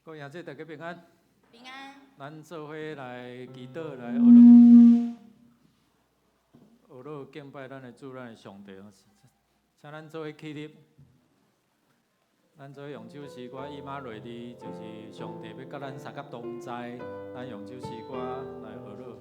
各位兄弟，大家平安。平安。咱做伙來祈禱，來學樂，學樂敬拜咱的主，咱的上帝。請咱做伙起立。咱做伙用這首詩歌《以馬內利》，就是上帝欲佮咱相佮同在。咱用這首詩歌來學樂。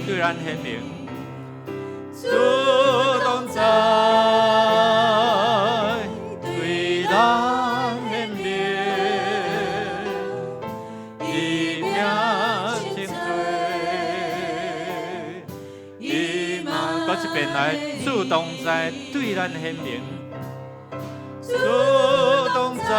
對咱顯明，主同在，對咱顯明，伊名稱做以馬，閣一遍來，主同在，對咱顯明，主同在。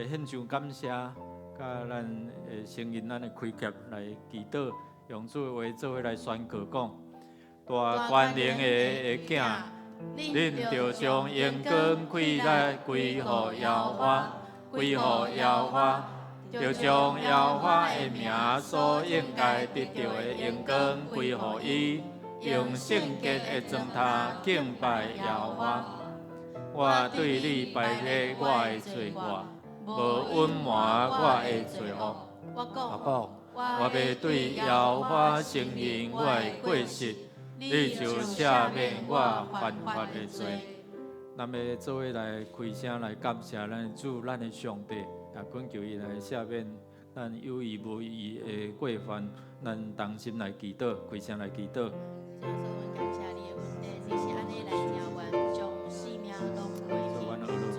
獻上感謝，佮咱會承認咱的虧欠來祈禱，用主的話做伙來宣告講：大權能的的囝，恁著將榮光氣力歸予耶和華，歸予耶和華，著將耶和華的名所應該得著的榮光歸予伊，用聖潔的狀態敬拜耶和華。我對你敗滅我的罪過。無隱瞞我的罪惡，我講，我欲對耶和華承認我的過失，你就赦免我犯法的罪。咱欲做伙來開聲來感謝咱的主，咱的上帝，也懇求伊來赦免咱有意無意的過犯。咱同心來祈禱，開聲來祈禱。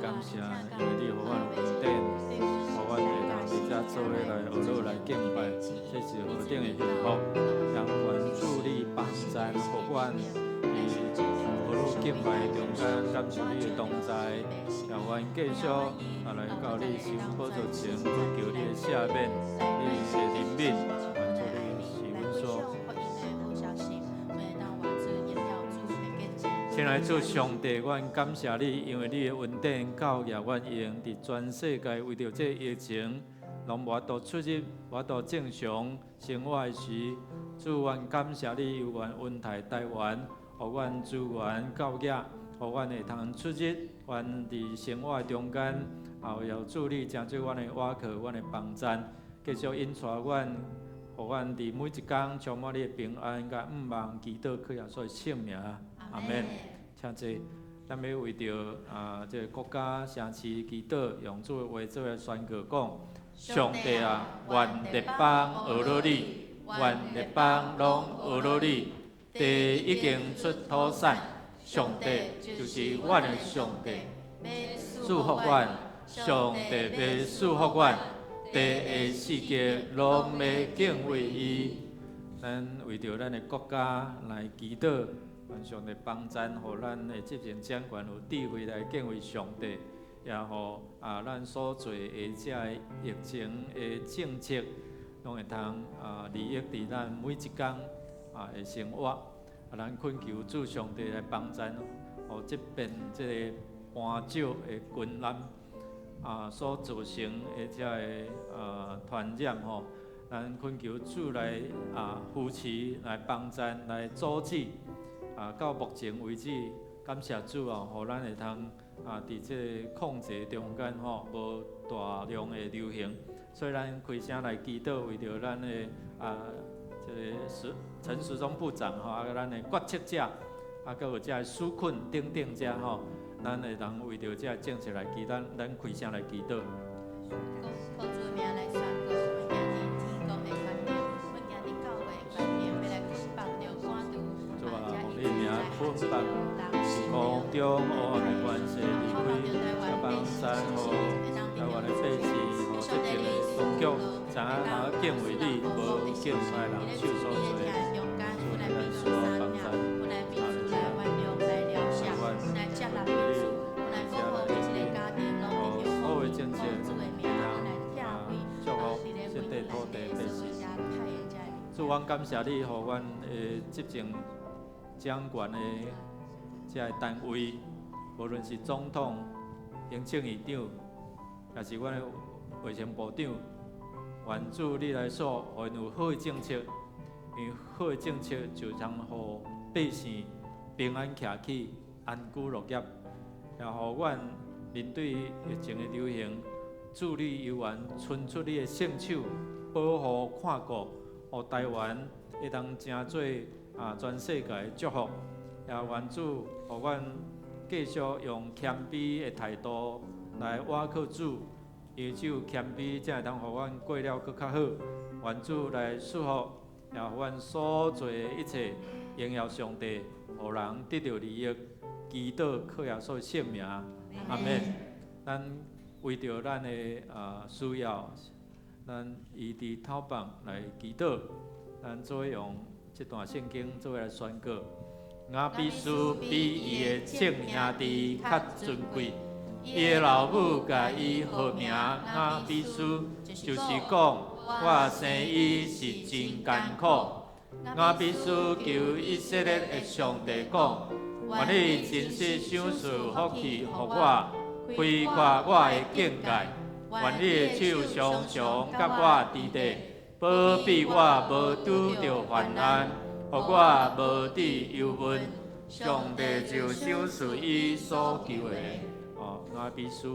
感謝，因為你予阮有恩典，予阮會當佇遮做伙來學樂來敬拜，這是何等的幸福！讓願主你幫贊，予阮佇學樂敬拜的中間感受你的同在，也願繼續啊來到你施恩寶座前，懇求你的赦免，你的憐憫，願主你賜阮所。親愛主上帝，阮感謝你，因為你的恩典教育阮，會用佇全世界為著這疫情，攏無法度出入，無法度正常生活的時，主，阮感謝你，猶原恩待台灣，予阮資源夠額，予阮會通出入，阮佇生活中間，也有主你成做阮的倚靠，阮的幫贊，繼續引帶阮，予阮佇每一工充滿你的平安，佮向望祈禱，靠耶穌的聖名。阿們，請坐。咱欲為著啊，這個國家城市祈禱，用主的話做來宣告講：上帝啊，願列邦學樂你，願列邦攏學樂你。地已經出土產，上帝就是阮的上帝，賜福阮，上帝欲賜福阮，地的四極攏欲敬畏伊。咱為著咱的國家來祈禱。願上帝幫贊，予咱的執政長官有智慧來敬畏上帝，也予啊咱所做的這个疫情的政策，攏會通啊利益佇咱每一工啊的生活。啊，咱懇求主上帝來幫贊，予這遍這个搬石的軍艦啊所造成的這个啊傳染吼，咱懇求主來啊扶持、來幫贊、來阻止啊，到目前為止，感謝主哦，予咱會通啊佇這个控制中間吼，無大量的流行，所以咱開聲來祈禱，為著咱的啊這个陳時中部長吼，啊，咱的決策者，啊，閣有這个紓困等等遮吼，咱會當為著這个政策來祈禱，咱開聲來祈禱。靠主的名來宣告，阮今日天國的權柄，阮今日教會的權柄，欲來捆綁著趕除，主啊，奉你名捆綁是空中黑暗的權勢離開，這幫贊予台灣的百姓，予這邊的當局知影啊敬畏你，無敬拜人手所做的，主你來賜福幫贊，啊，所有政策會通啊祝福這塊土地百姓。主，阮感謝你，予阮的執政掌權的這个單位，無論是總統、行政院長，抑是阮的衛生部長，願主你來賜予𪜶有好的政策，因為好的政策就通予百姓平安徛起，安居樂業，也予阮面對疫情的流行，主你猶原伸出你的聖手，保護看顧，予台灣會當成做啊全世界的祝福。也願主予阮繼續用謙卑的態度來倚靠主，因為只有謙卑，才會通予阮過了閣較好。願主來賜福，也予阮所做的一切榮耀上帝，予人得著利益。祈禱靠耶穌聖名，阿門。咱為著咱的啊需要，咱醫治頭放來祈禱，咱做伙用這段聖經做伙來宣告。雅比斯比伊的眾兄弟較尊貴，伊的老母共伊號名雅比斯，就是講我生伊是真艱苦。雅比斯求以色列的上帝講：願你真實賞賜福氣予我，開闊我的境界。願你的手常常佮我佇咧，保庇我無拄著患難，予我無致憂悶。上帝就賞賜伊所求的。哦，雅比斯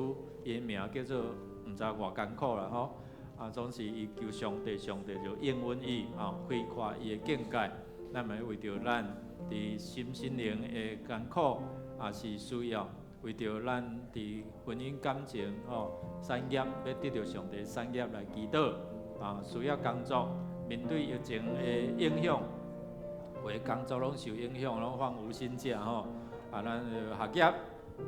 伊的名叫做毋知偌艱苦啦吼。啊，總是伊求上帝，上帝就應允伊，哦，開闊伊的境界。咱嘛為著咱佇身心靈的艱苦，也是需要為著咱佇婚姻感情吼產業，欲得著上帝產業來祈禱。啊，需要工作，面對疫情的影響，有的工作攏受影響，攏放無薪假吼。啊，咱學業，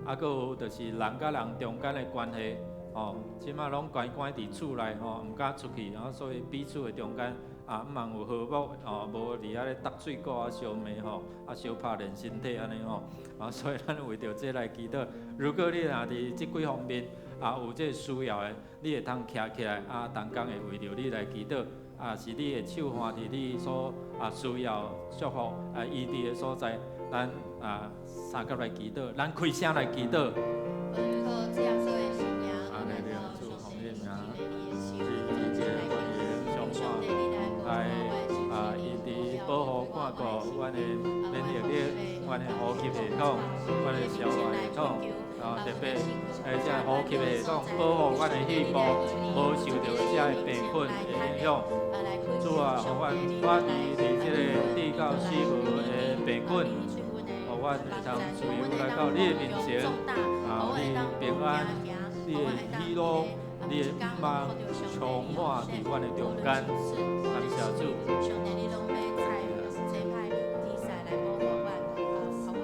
啊，閣有就是人佮人中間的關係，吼，這馬攏關關佇厝內吼，毋敢出去，然後所以彼此的中間啊，毋通有和睦，吼，無佇遐咧鬥喙鼓啊，相罵吼，啊，相拍練身體按呢吼，啊，所以咱為著這來祈禱。如果你若佇這幾方面啊有這個需要的，你會通徛起來啊，同工會為著你來祈禱，啊，是你的手放佇你所啊需要祝福啊醫治的所在，咱啊相佮來祈禱，咱開聲來祈禱。啊，來了，主奉你名，是這個歡迎上來啊，醫治保護看顧阮的免疫力、阮的呼吸系統、阮的消化系統，啊，特別這呼吸系統保護阮的肺部，無受著這个病菌的影響。主啊，予阮脫離佇這个致到死亡的病菌，予阮會通自由來到你的面前，啊，你平安，你的喜樂，你的盼望充滿佇阮的中間，感謝主。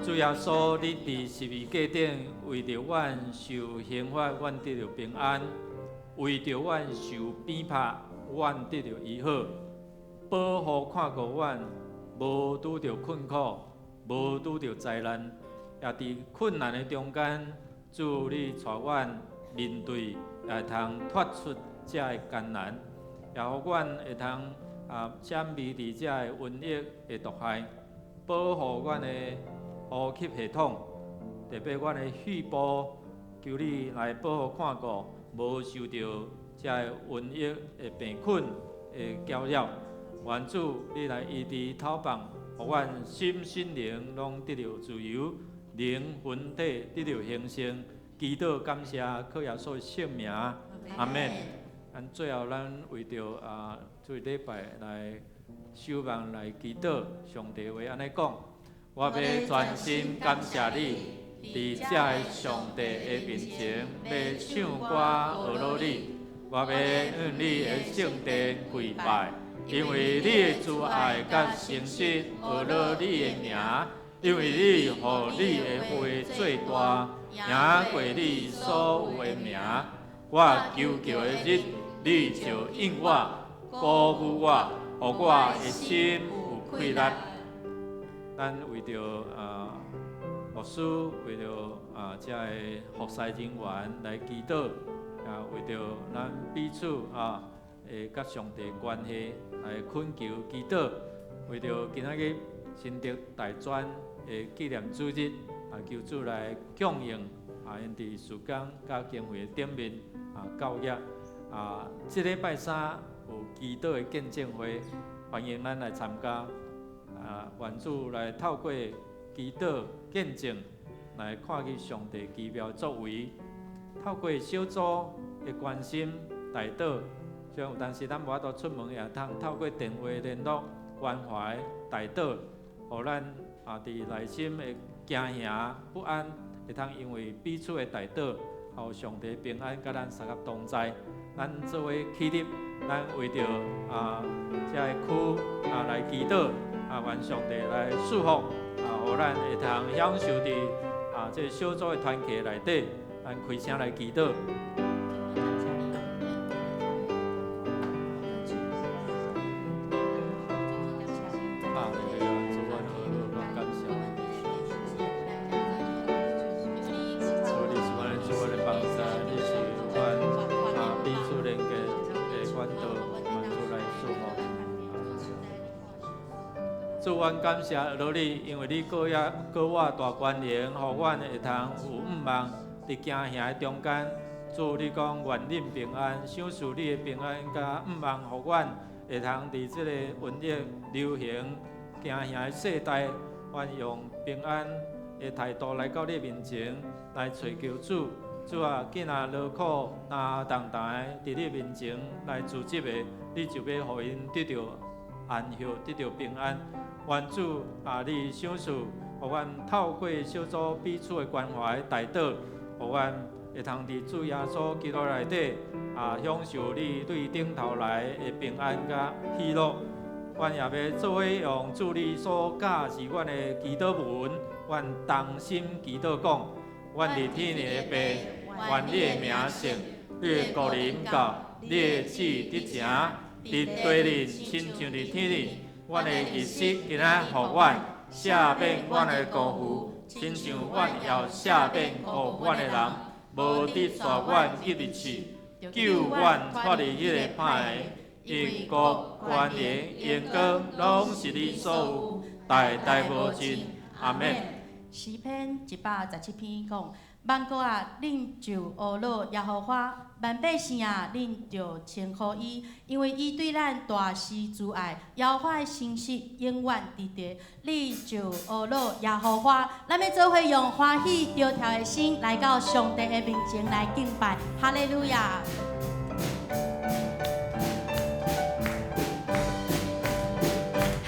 主耶穌，你佇十字架頂為著阮受刑罰，阮得著平安；為著阮受鞭拍，阮得著醫好。保護看顧阮，無拄著困苦，無拄著災難，也佇困難的中間，主你帶阮面對，也會通脫出這个艱難，也予阮會通閃避佇這个瘟疫的毒害，保護阮的呼吸系統，特別阮的肺部，求你來保護看顧，無受著這个瘟疫的病菌的攪擾。願主你來醫治透放，予阮心身靈攏得著自由，靈魂體得著興盛。祈禱感謝，靠耶穌的聖名，阿們。咱最後，咱為著這禮拜來守望來祈禱，上帝話按呢講：我欲全心感謝你，佇這个上帝的面前，欲唱歌呵咾你。我欲向你的聖殿跪拜，因為你的慈愛佮誠實，呵咾你的名，因為你予你的話做大，贏過你所有的名。我求告的日，你就應我，鼓舞我，予我的心有氣力。咱為著牧師，為著這个服侍人員來祈禱，也為著咱彼此會佮上帝關係來懇求祈禱，為著今仔日新竹大專的紀念主日，求主來供應𪜶佇事工佮經費頂面教業這禮拜三有祈禱的見證會，歡迎咱來參加。願主來透過祈禱見證，來看見上帝奇妙作為，透過小組的關心代禱，雖然有當時咱無法度出門，也通透過電話聯絡關懷代禱，予咱佇內心的驚嚇不安，會通因為彼此的代禱，予上帝平安佮咱相佮同在。咱做伙起立，咱為著這个區來祈禱，願上帝來賜福，予咱會通享受佇這個小組的團契內底，咱開聲來祈禱。哈利路亞，主阮呵咾，阮感謝。主，你是阮的主，阮的幫助，你是阮彼此連結的管道，願主來賜福。主，阮感謝呵咾你，因為你閣也閣我大權能，予阮會通有向望，佇驚嚇的中間。主，你講願恁平安，賞賜你的平安佮向望，予阮會通佇這个瘟疫流行驚嚇的世代，阮用平安的態度來到你面前來揣求主。主啊，囝若勞苦擔重擔的佇你面前來辭職的，你就欲予𪜶得著安息，得著平安。願主你賞賜，予阮透過小組彼此的關懷代禱，予阮會通佇主耶穌基督內底享受你對頂頭來的平安佮喜樂。阮也欲做伙用主你所教示阮的祈禱文，阮同心祈禱講：阮佇天頂的父，願你的名聖，你的國臨到，你的旨意得成，佇地裡親像佇天頂。阮的日食今仔予阮，赦免阮的辜負，親像阮也赦免辜負阮的人，無得帶阮入去試，救阮脫離彼個歹的。因國、權能、榮光，攏是你所有，代代無盡。阿們。詩篇117篇講：萬國啊，恁就呵咾耶和華；萬百姓啊，恁就稱呼伊，因為伊對咱大施慈愛。耶和華的誠實永遠佇地，你就呵咾耶和華。咱欲做伙用歡喜著跳的心來到上帝的面前來敬拜，哈利路亞！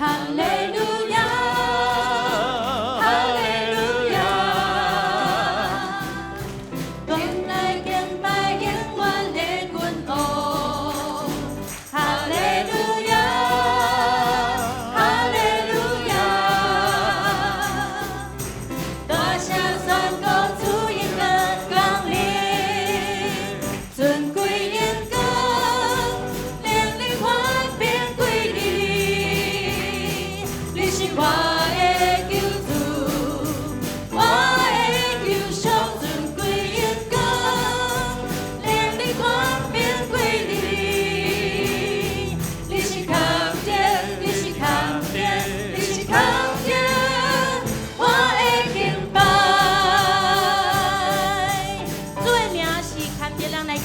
哈利路亞，哈利路亞，轉來敬拜永遠的君王。哈利路亞，哈利路亞，大聲宣告主榮光降臨，尊貴榮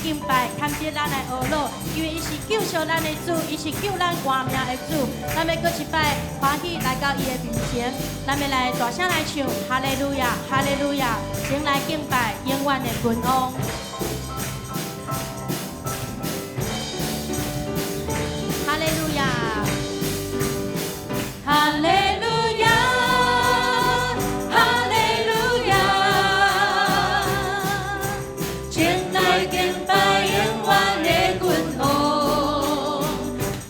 敬拜，堪得咱來呵咾，因為伊是救贖咱的主，伊是救咱活命的主。咱欲閣一擺歡喜來到伊的面前，咱欲來大聲來唱，哈利路亞，哈利路亞，前來敬拜永遠的君王。哈利路亞，哈利路亞，哈利路亞，前來敬拜永遠的君王。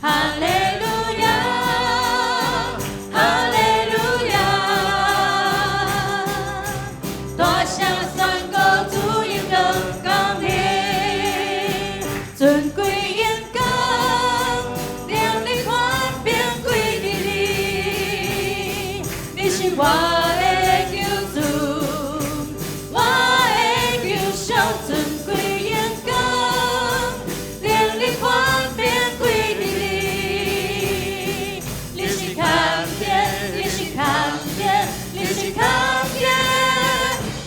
哈利路亞，哈利路亞，大聲宣告主榮光降臨，尊貴榮光，能力權柄歸予你，你是我的救主，我的救贖，尊貴榮光，能力權柄歸予你，你是看見，你是看見，你是看見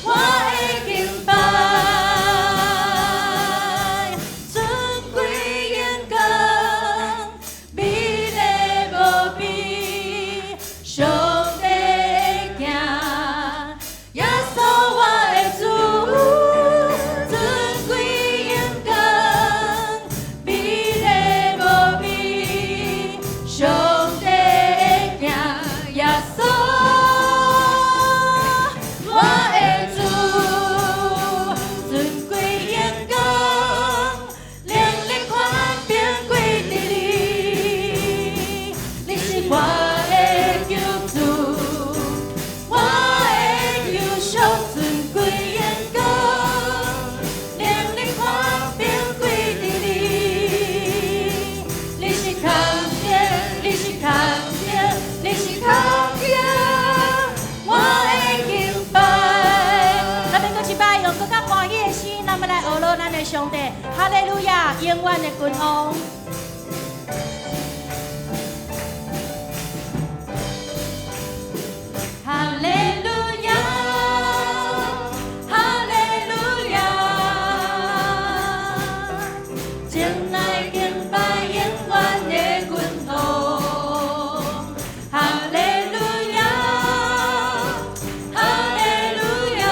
我的敬拜，尊貴榮光，美麗無比，上帝的囝，耶穌我的主，尊貴榮光，美麗無比，上帝的囝，耶穌我的主，尊貴榮光，能力權柄歸予你，你是我的救主，我的救贖，尊貴榮光，能力權柄歸予你，你是看見，你是看見，你是看見我的敬拜。咱欲閣一擺用閣較歡喜的心，咱欲來呵咾咱的上帝，哈利路亞，永遠的君王。哈利路亞，哈利路亞，前來敬拜永遠的君王。哈利路亞，哈利路亞，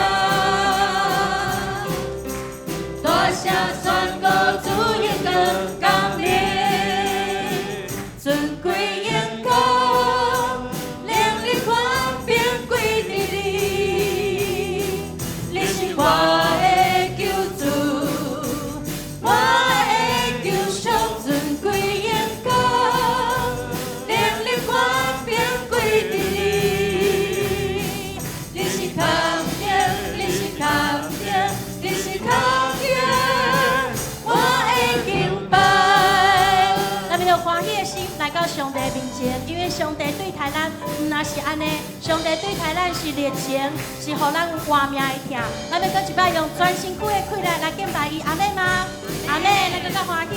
大聲宣告主榮光降臨，尊貴榮光，能力權柄歸予你，你是我的救主，我的救贖，尊貴榮光，能力權柄歸予你，你是看見，你是看見，你是看見我的敬拜。咱欲用歡喜的心來到上帝面前，因為上帝對待咱毋若是按呢，上帝對待咱是熱情，是予咱有活命的疼。咱欲閣一擺用全身軀的氣力來敬拜伊，阿們嗎？阿們，咱閣較歡喜。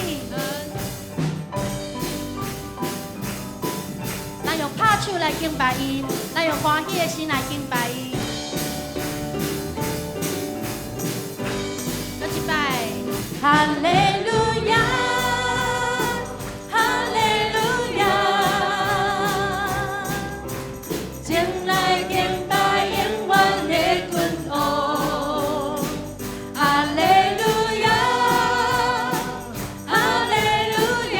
咱用拍手來敬拜伊，咱用歡喜的心來敬拜伊。閣一擺，哈利路亞，哈利路亞，前來敬拜永遠的君王。哈利路亞，哈利路亞，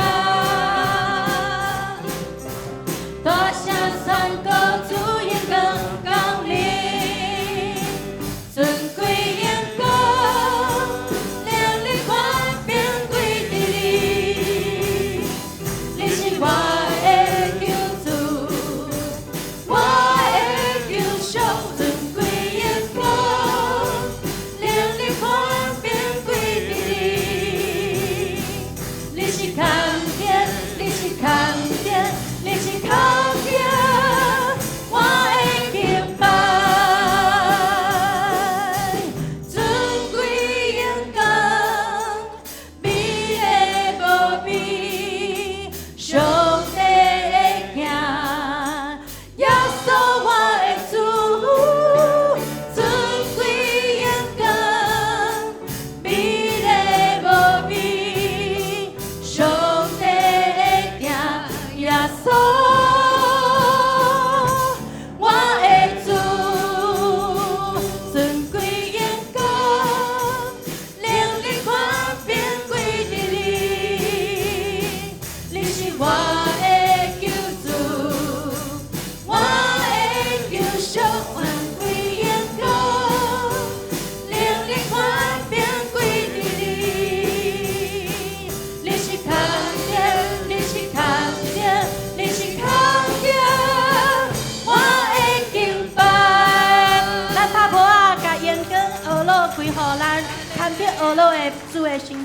大聲宣告主榮光降臨，尊貴榮光，能力權柄歸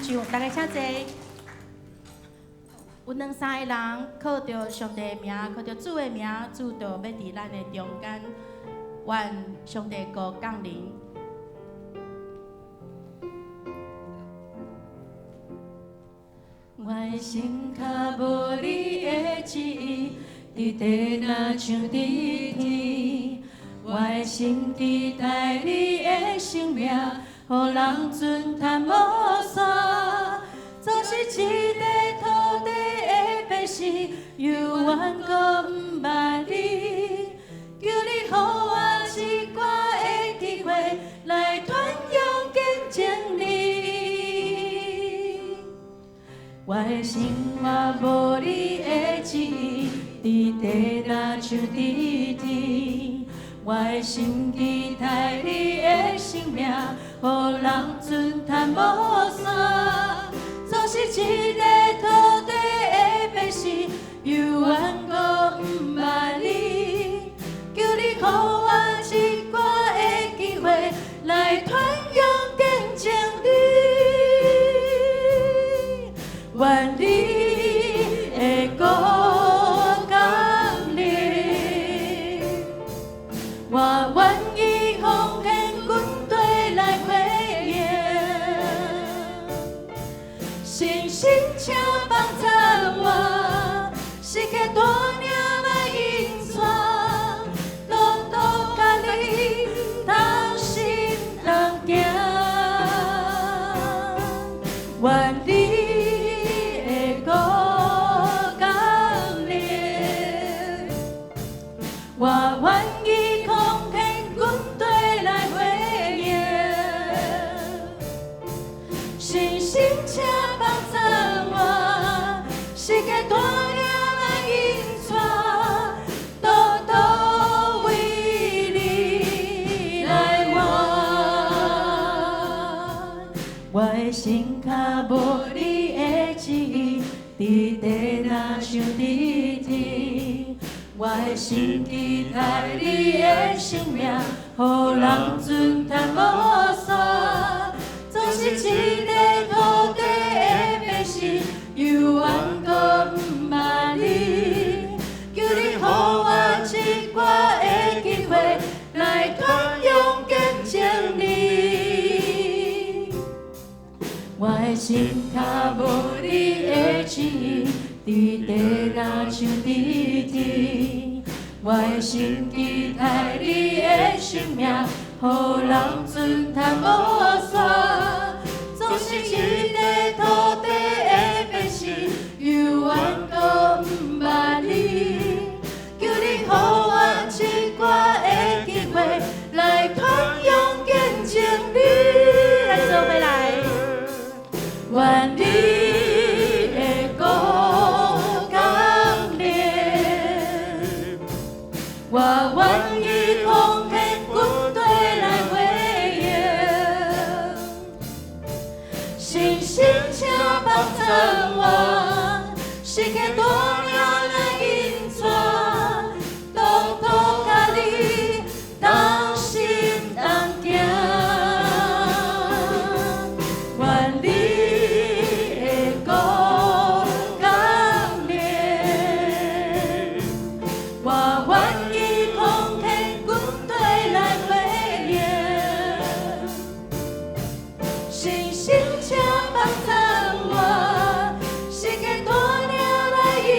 唱，大家請坐。有兩三个人靠著上帝的名，靠著主的名，主就欲佇咱的中間，願上帝國降臨。我的身跤無你的旨意，佇地若像佇天。我的心期待你的生命，予人寸趁無散。總是這塊土地的百姓，猶原閣毋捌你。求你予我一寡的機會，來傳揚見證你。我的生活無你的旨意，佇地若像佇天。我的心期待你的生命，予人寸趁無散。總是這塊土地的百姓，猶原閣毋捌你。求你予我一寡的機會，來傳揚見證你。願你的國降臨，我願意奉獻軍隊來回應。信心請幫助我，時刻帶領來引帶，路途佮你同心同行。願你的國降臨，我願意奉獻軍隊來回應。信心請幫助我，時刻帶領來引帶，路途為你來活。我的身跤無你的旨意，佇地若像佇天。我的心期待你的生命，予人寸趁無散。總是這塊土地的百姓，猶原閣毋捌你。求你予我一寡的機會，來傳揚見證你。我的身跤無你的旨意，佇地若像佇天。我的心期待你的生命，予人寸趁無散。總是這塊土地的百姓，猶原閣毋捌你。求你予我一寡的機會，來傳揚見證你。來做伙來。願你的國降臨，我願意奉獻軍隊來回應。信心請幫助我，時刻帶領來引帶，路途佮你同心同行。願你的國降臨，我願意奉獻軍隊來回應。信心請幫助我，時刻帶領來引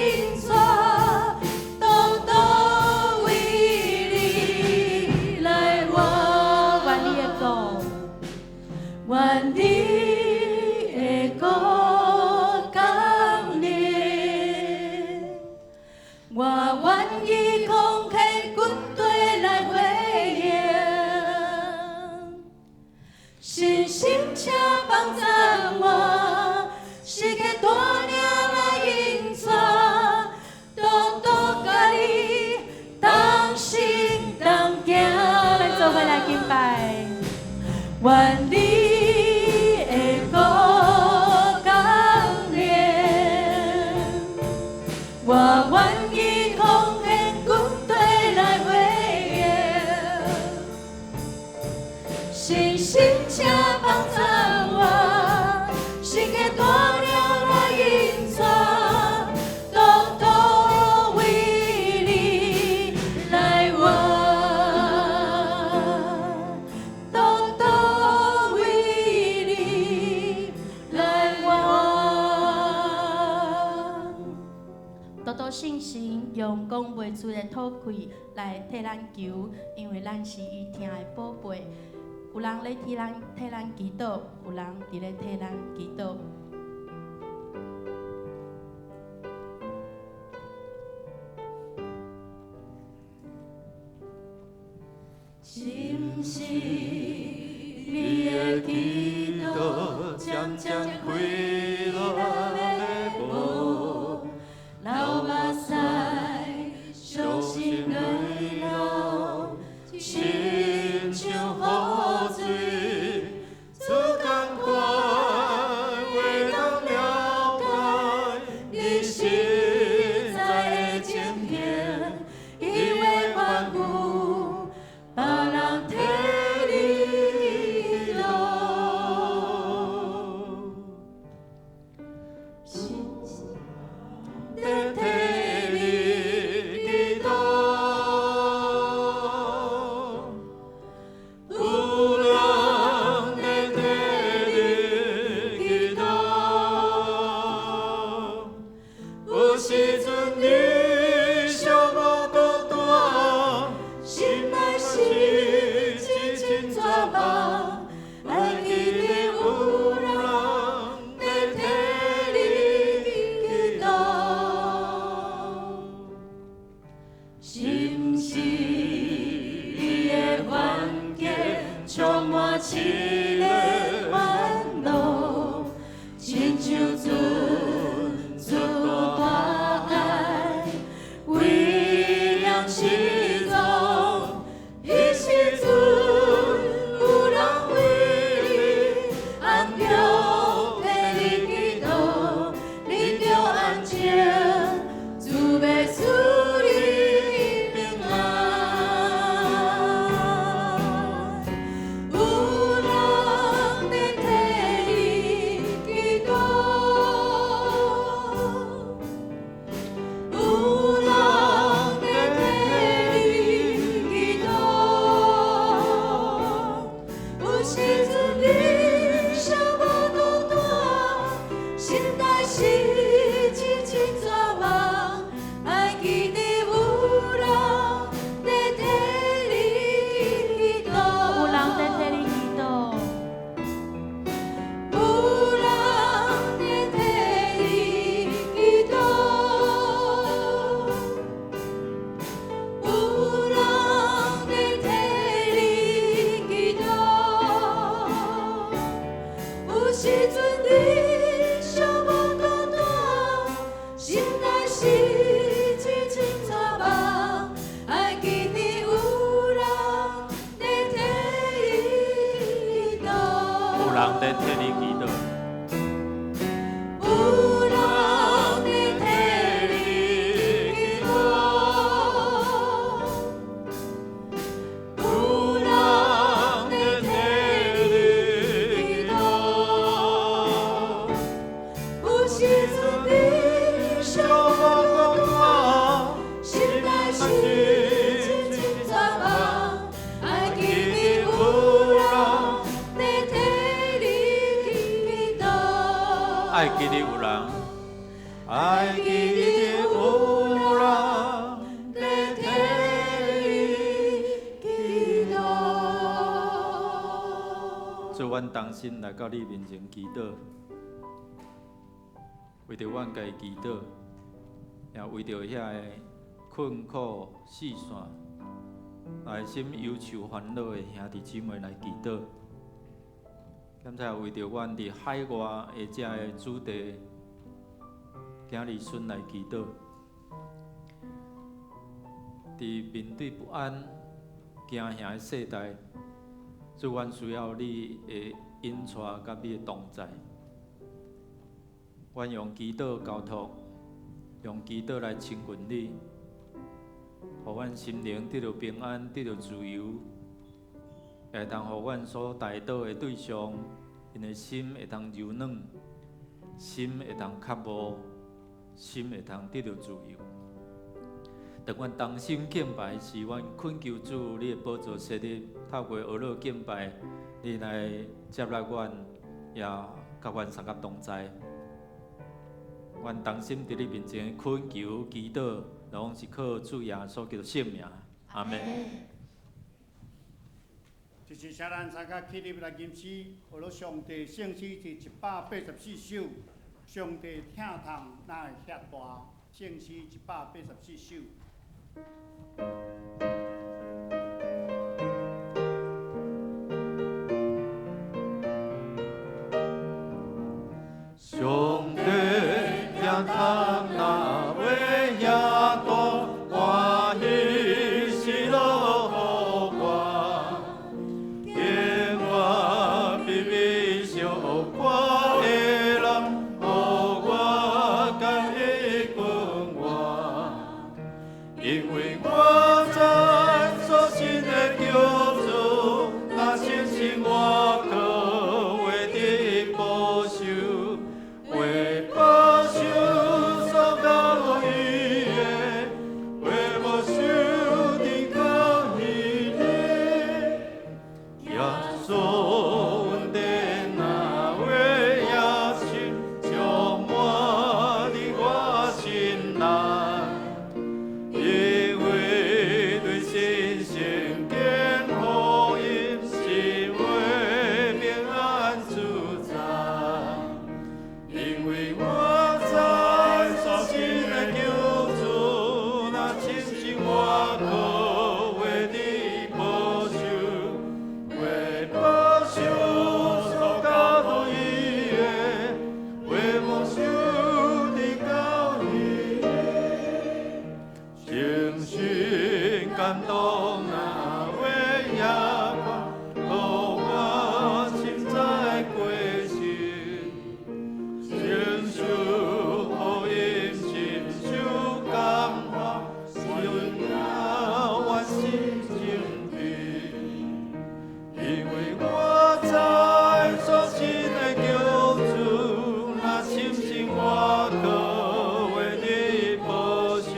穌聖神用講袂出的吐氣來替咱求，因為咱是伊疼的寶貝。有人咧替咱祈禱，有人佇咧替咱祈禱。是毋是你的祈禱漸漸開落的無，流目屎，傷心淚流，親像雨水，主仝款會當了解你實在的情形，伊會吩咐別人替你祈禱。是在替你祈禱，有人在替你祈禱，有時陣你寂寞孤單，心內是真真絕望，愛記得有人在替你祈禱。是毋是你的環境充滿試煉煩惱，親像陣主大海，危險失蹤，彼時陣有人為你按著替你祈禱，你著安靜，主欲賜你平安。有人在替你祈禱，有人在替你祈禱。有時陣你寂寞孤單，心內是真真絕望，愛記得有人在替你祈禱。有人在替你祈禱。有人在替你祈禱，有人在替你祈禱。有時陣你寂寞孤單，心內是真真絕望，愛記得有人在替你祈禱。有人在替你祈禱，有人在替你祈禱，有人在替你祈禱。有時陣你寂寞孤單，心內是真真絕望，愛記得有人在替你祈禱。愛記得有人，愛記得有人在替你祈禱。主，阮同心來到你面前祈禱，為著阮家己祈禱，也為著遐个困苦四散、內心憂愁煩惱的兄弟姊妹來祈禱。兼且為著阮佇海外的遮个子弟、囝兒孫來祈禱。佇面對不安、驚嚇的世代，主，阮需要你的引帶佮你的同在。阮用祈禱交託，用祈禱來親近你，予阮心靈得著平安，得著自由，會當予阮所代禱的對象，𪜶的心會當柔軟，心會當較無，心會當得著自由。當阮同心敬拜時，阮懇求主，你的寶座設立，透過呵咾敬拜，你來接納阮，也佮阮相佮同在。阮同心佇你面前懇求祈禱，攏是靠主耶穌基督聖名。阿門。這是請咱參加起立來吟詩，學了上帝聖詩第184首，上帝疼痛哪會遐大？聖詩184首。上帝疼痛哪會遐大？歡喜喜樂予我，永遠卑微小看的人，予我共伊關懷，因為我知所信的救主，若相信我可會得保守。為保守所交予的，為無受直到彼日。耶穌恩典若會遐深，充滿佇我心內。因為對信心見福音，是為平安自在。因為我知所信的救主，若親信我可會得保守，為保守所交託伊的，為無受直到彼日。誠心感動哪會遐寬，予我深知過失。承受福音，深受感化，神啊，我心精疲。因為我知所信的救主，若深信我可會得保守，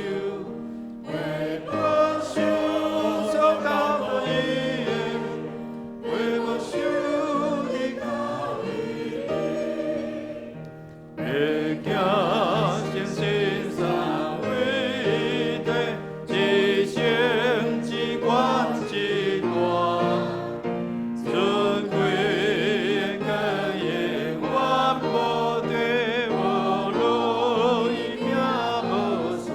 為保守所交託伊的，為無受直到彼日。別驚，誠心三位一體，至聖至懸至大，尊貴永遠無地，無論伊名無煞。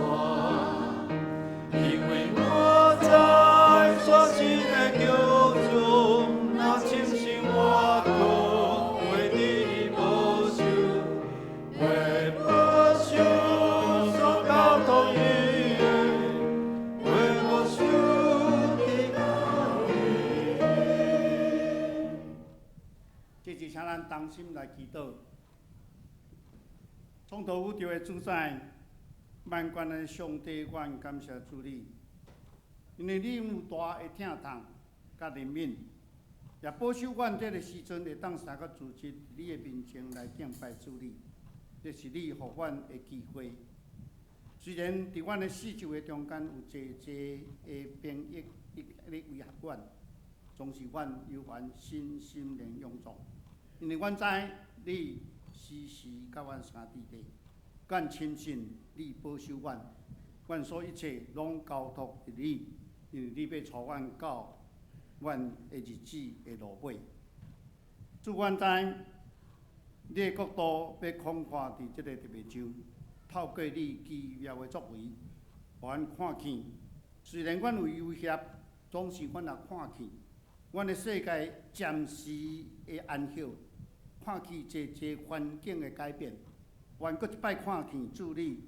因為我知所信的救主，若深信我可會得保守，為保守所交託伊的，為無受直到彼日。這是請咱同心來祈禱。創造宇宙的主宰，萬軍的上帝，阮感謝主你，因為你有大的疼痛佮憐憫，也保守阮這个時陣會當三個組織你的面前來敬拜主你，這是你予阮的機會。雖然佇阮的四周的中間有濟濟的兵役咧威脅阮，總是阮猶原身心靈勇壯，因為阮知你時時佮阮相佇咧，阮深信你保守阮，阮所一切攏交託予你，因為你欲帶阮到阮的日子的落尾。主，阮知你的國度欲擴闊佇這个特別州，透過你奇妙的作為，予阮看見。雖然阮有威脅，總是阮也看見，阮的世界暫時的安歇，看見濟濟環境的改變，阮閣一擺看見主你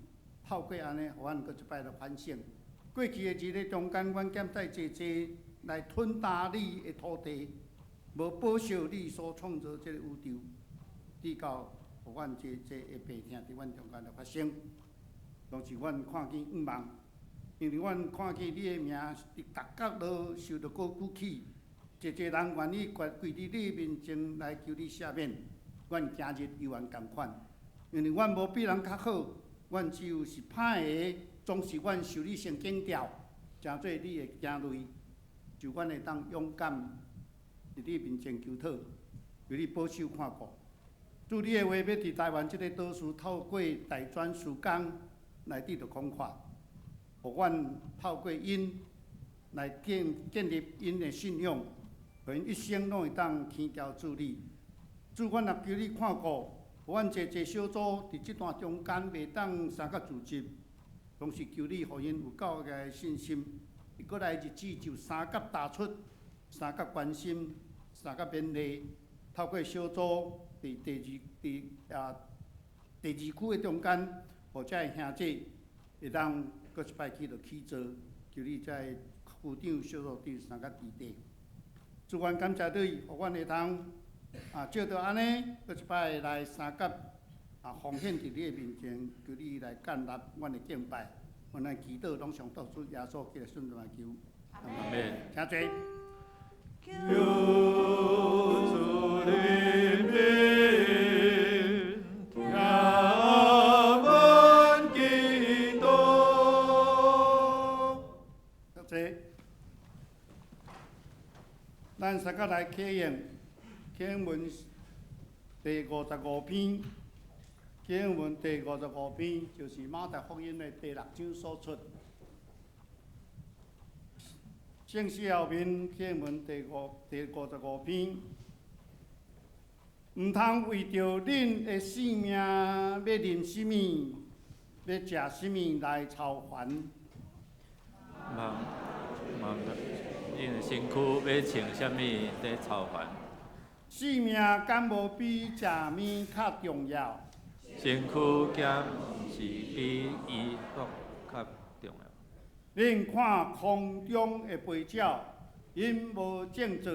透過按呢，予阮閣一擺來反省。過去的日子中間，阮減帶濟濟來吞擔你的土地，無保守你所創造這个宇宙，直到予阮濟濟的病痛佇阮中間來發生，攏是阮看見向望，因為阮看見你的名佇逐角落受著高舉起，濟濟人願意跪佇你面前來求你赦免。阮今日猶原仝款，因為阮無比人較好，阮只有是歹的，總是阮受你先剪掉，成做你的囝類，就阮會當勇敢佇你面前求討，求你保守看顧。主，你的话欲佇台灣這个島嶼透過大專事工來得著廣闊，予阮透過𪜶來建立𪜶的信仰，予𪜶一生攏會當牽牢主你。主，阮也求你看顧，予阮濟濟小組佇這段中間袂當相佮聚集，同時求你予𪜶有夠的信心，佇過來日子就相佮踏出，相佮關心，相佮勉勵，透過小組佇第二佇啊第二區的中間，予遮的兄弟會當閣一擺去著起座，求你遮的區長、小組長相佮支持。主，阮感謝你，予阮會通借著按呢，閣一擺來相佮奉獻佇你的面前，求你來接納阮的敬拜。阮來祈禱，攏奉主耶穌基督聖名求。阿們。請坐。求主憐憫，聽阮祈禱。請坐。咱相佮來啟用啟應文第五十五篇，啟應文第五十五篇就是馬太福音的第六章所出。聖詩後面啟應文第五十五篇，毋通為著恁的性命欲啉啥物，欲食啥物來操煩。毋通，恁的身軀欲穿啥物咧操煩？性命敢無比食物較重要？身軀敢毋是比衣服較重要？恁看空中的飛鳥，𪜶無種作，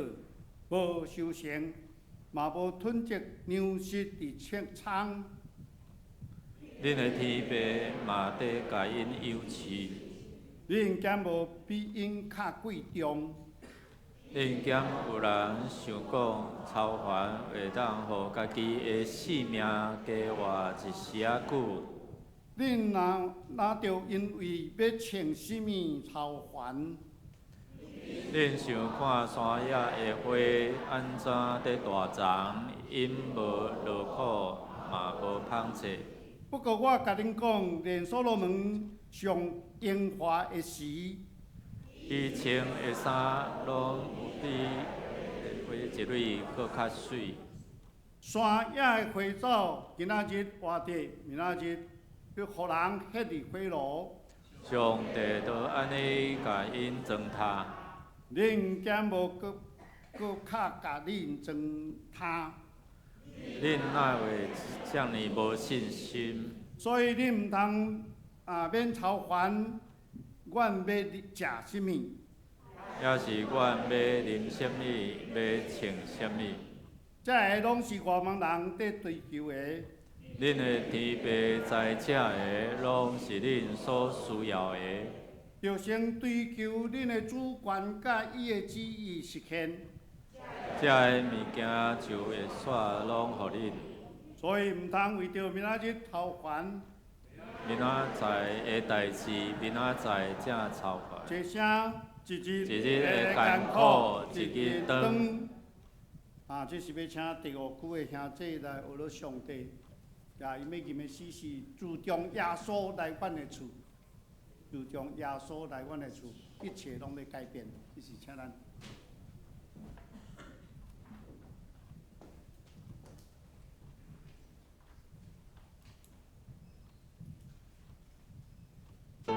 無收成，嘛無囤積糧食佇倉。恁的天父嘛佇共𪜶養飼。恁敢無比𪜶較貴重？恁敢有人想講操煩會當予家己的性命加活一時仔久？恁若著因為欲穿啥物操煩？恁想看山野的花按怎佇大長，𪜶無勞苦，嘛無紡織。不過我共恁講，連所羅門上榮華的時，伊穿的衫攏有比花一蕊閣較媠。山野的花草，今仔日活著，明仔日欲予人歇佇火爐。上帝都按呢共𪜶裝呾。恁敢無閣較共恁裝呾？恁哪會遮爾無信心？所以恁毋通免操煩，阮欲食啥物？抑是阮欲啉啥物，欲穿啥物？這个攏是外邦人佇追求的。恁的天父知這个攏是恁所需要的。著先追求恁的主權佮伊的旨意實現。這个物件就會煞攏予恁。所以毋通為著明仔日操煩。明仔載的代誌，明仔載才操煩。一聲一日一日的艱苦，一日當。這是欲請第五區的兄弟來學了上帝。伊欲吟的詩是自從耶穌來阮的厝，自從耶穌來阮的厝，一切攏欲改變。這是請咱。自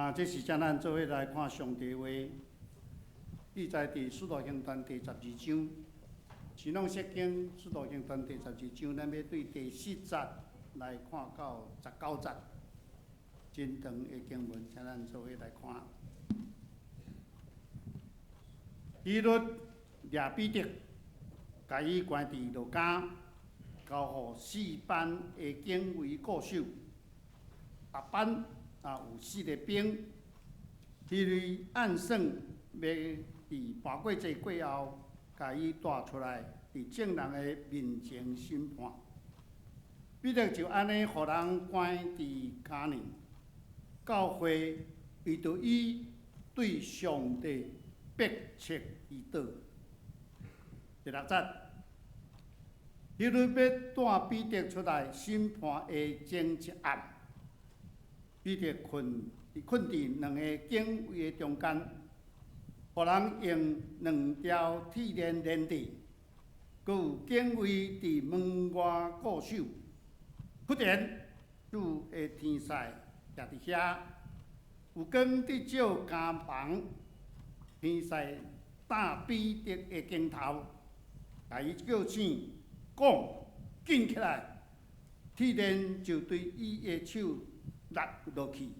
啊，這時陣咱做伙來看上帝話，記載佇《使徒行傳》第12章，新約聖經《使徒行傳》第12章，咱欲對第4節來看到19節，真長的經文，請咱做伙來看。希律掠彼得，共伊關佇牢監，交予四班的警衛顧守，逐班有四个兵。希律暗算欲佇跋過節過後，共伊帶出來，佇眾人的面前審判。彼得就按呢，予人關佇監裡。教會為著伊對上帝迫切祈禱。第6節，希律欲帶彼得出來審判的前一暗，彼得睏佇兩个警衛的中間，予人用兩條鐵鏈連著，閣有警衛佇門外顧守。忽然，主的天使徛佇遐，有光直照監房，天使搭彼得的肩頭，共伊叫醒，講：緊起來！鐵鏈就對伊的手落落去。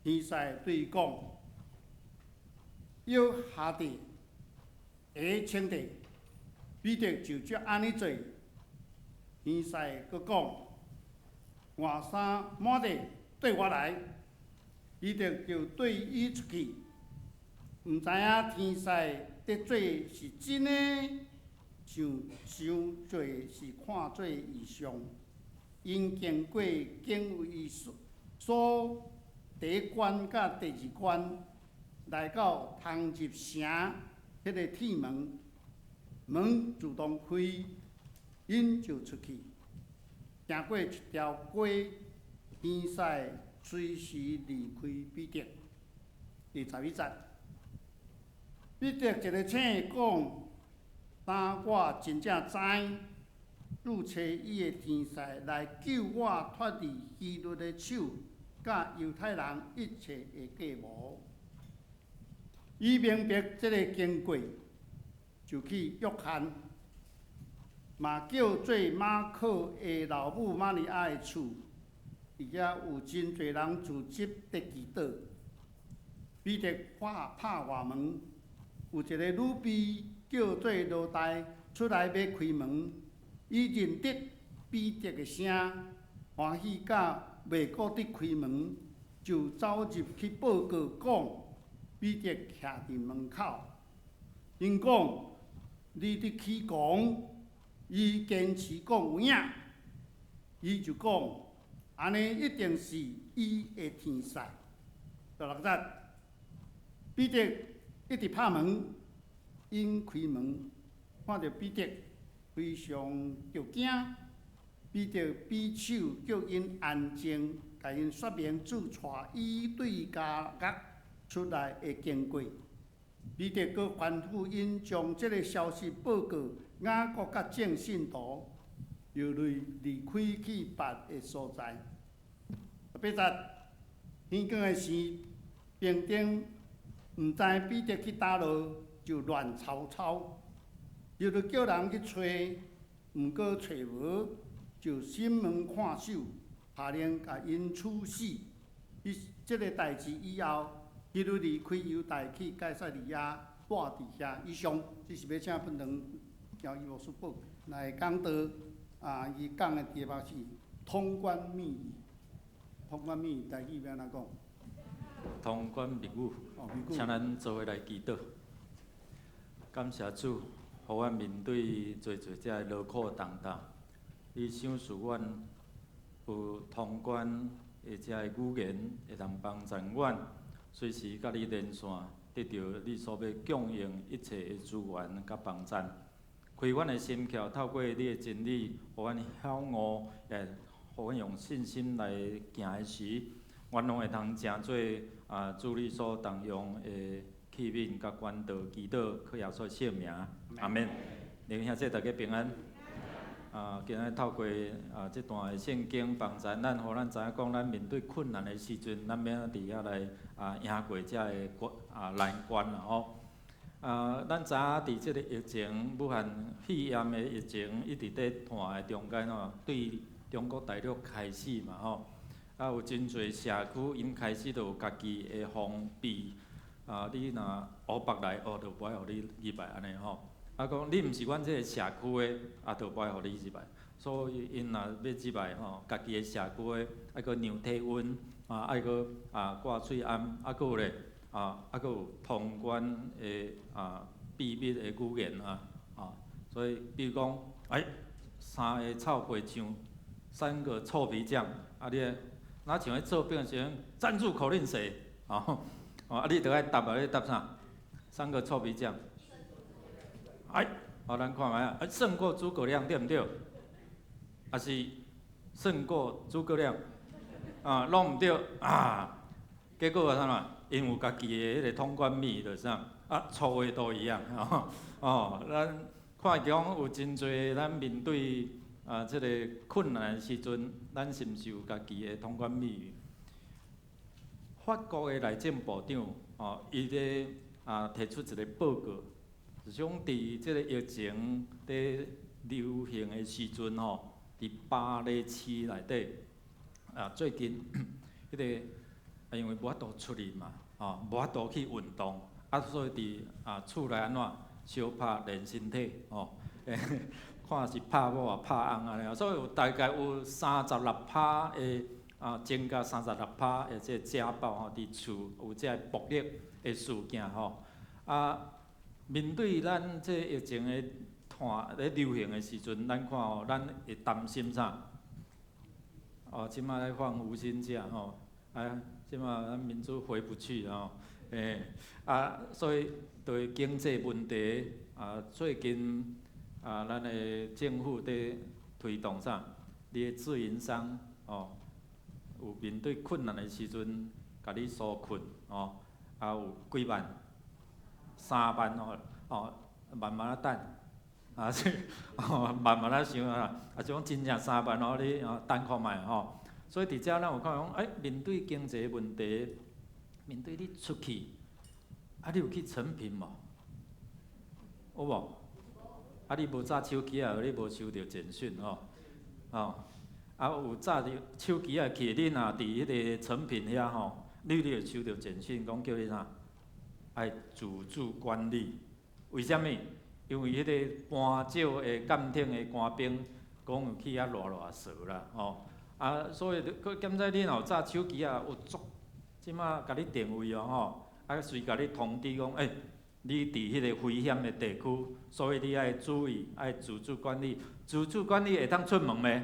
天使對伊講：腰下地，鞋穿著。彼得就照按呢做。天使閣講：換衫抹地，綴我來。彼得就綴伊出去，毋知影天使佇做是真的，想傷濟是看做異象。𪜶經過警衛所第一關佮第二關，來到通入城彼个鐵門，門自動開，𪜶就出去，行過一條街，天使隨時離開彼得。第11節，彼得一个醒講：當我真正知，主差伊的天使來救我脫離希律的手，佮猶太人一切的計謀。伊明白這个經過，就去約翰，嘛叫做馬可的老母瑪利亞的厝，佇遐有真濟人聚集佇祈禱。彼得拍外門，有一个女婢叫做羅大出來欲開門，伊認得彼得的聲，歡喜甲袂顧得開門，就走入去報告講，彼得徛佇門口。𪜶講：你佇起狂。伊堅持講有影，伊就講：按呢一定是伊的天使。第6節，彼得一直拍門，𪜶開門，看著彼得，非常著驚。彼得比手叫𪜶安靜，共𪜶說明主帶伊對監獄出來的經過。彼得閣吩咐𪜶將這个消息報告雅各佮眾信徒，又離開去別的所在。8節，天光的時，兵丁毋知彼得去佗落，就亂糟糟，又著叫人去揣，毋過揣無，就審問看守，下令共𪜶處死。彼這个代誌以後，希律離開猶大去該撒利亞，蹛佇遐。以上，這是欲請本堂喬伊牧師報來講道。啊，伊講的題目是通關密語。通關密語，台語欲按怎講？通關密語。哦，密語。請咱做伙來祈禱。感謝主，予阮面對濟濟遮的勞苦重擔，你賞賜阮有通關的遮的語言，會當幫助阮隨時佮你連線，得著你所欲供應一切的資源佮幫贊。開阮的心竅，透過你的真理，予阮曉悟，也予阮用信心來行的時，阮攏會通成做主你所重用的器皿佮管道，祈禱，靠耶穌聖名，阿門。弟兄姊妹大家平安。啊，今日透過啊這段的聖經幫助咱，予咱知影講，咱面對困難的時陣，咱欲按怎佇遐來啊贏過這个關啊難關啦吼。啊，咱知影佇這个疫情，武漢肺炎的疫情一直佇傳的中間吼，對中國大陸開始嘛吼，啊有真濟社區𪜶開始就有家己的封閉，啊，你若湖北來，哦，就無愛予你入來按呢吼。啊，講你毋是阮這个社區的，啊，就無愛予你入來。所以𪜶若欲入來吼，家己的社區的，愛閣量體溫，啊，愛閣啊掛喙罨，啊，閣有咧，啊，啊閣有通關的啊秘密的語言啊，啊，所以比如講，哎，三个臭皮匠，三個臭皮匠，啊你，若像彼做兵的時陣，站住口令誰？哦，啊你著愛答啊，你答啥？三個臭皮匠。哎，好，咱看覓啊？啊，勝過諸葛亮對毋對？抑是勝過諸葛亮？啊，攏毋對啊！結果啊，啥物？𪜶有家己的彼个通關密語，就是啥？啊，臭味都一樣，哦，咱看講有真濟，咱面對啊這个困難的時陣，咱是毋是有家己的通關密語？法國的內政部長哦，伊咧啊提出一个報告。是講佇這个疫情佇流行的時陣吼，佇巴黎市內底啊，最近彼个啊，因為無法度出去嘛，吼，無法度去運動，啊，所以佇啊厝內按怎相拍練身體，吼，看是拍某啊拍翁按呢，所以有大概有三十六趴的啊，增加三十六趴的這个家暴吼，佇厝有這个暴力的事件吼，啊。面對咱這疫情的傳咧流行的時陣，咱看吼，咱會擔心啥？哦，這馬咧放無薪假吼，啊，這馬咱民主回不去吼，欸，啊，所以對經濟問題啊，最近啊，咱的政府佇推動啥？你的自營商哦，有面對困難的時陣，共你紓困哦，啊有幾萬？3萬哦，哦，慢慢仔等，啊，這哦，慢慢仔想啊，啊，這種真正三萬哦，你哦等看覓吼。所以佇遮咱有看講，欸，面對經濟問題，面對你出去，啊，你有去誠品無？有無？啊，你無紮手機仔，你無收著簡訊吼，哦，啊，有紮著手機仔去，你若佇彼个誠品遐吼，你會收著簡訊，講叫你啥？愛自主管理，為啥物？因為彼个搬石的監聽的官兵講有去遐亂亂踅啦，吼！啊，所以閣檢查你若有紮手機仔，有足，這馬共你定位哦，吼！啊，隨共你通知講，欸，你佇彼个危險的地區，所以你愛注意，愛自主管理。自主管理會當出門袂？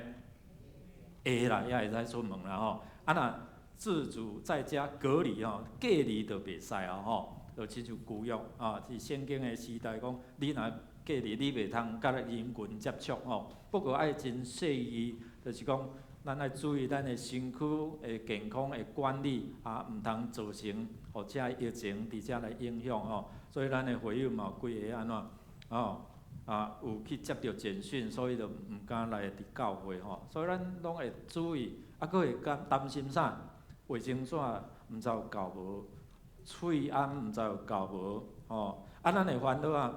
會啦，也會使出門啦，吼！啊，若自主在家隔離吼，隔離就袂使哦，吼！就親像舊約啊，佇聖經的時代講，你若隔離，你袂通佮人群接觸吼。不過愛真細膩，就是講，咱愛注意咱的身軀的健康的管理啊，毋通造成予這疫情佇遮來影響吼。所以咱的會友嘛有幾个按怎吼啊，有去接著簡訊，所以就毋敢來佇教會吼。所以咱攏會注意，啊，閣會擔擔心啥？衛生紙毋知有夠無？喙罨毋知有夠無？吼！啊，咱會煩惱啊！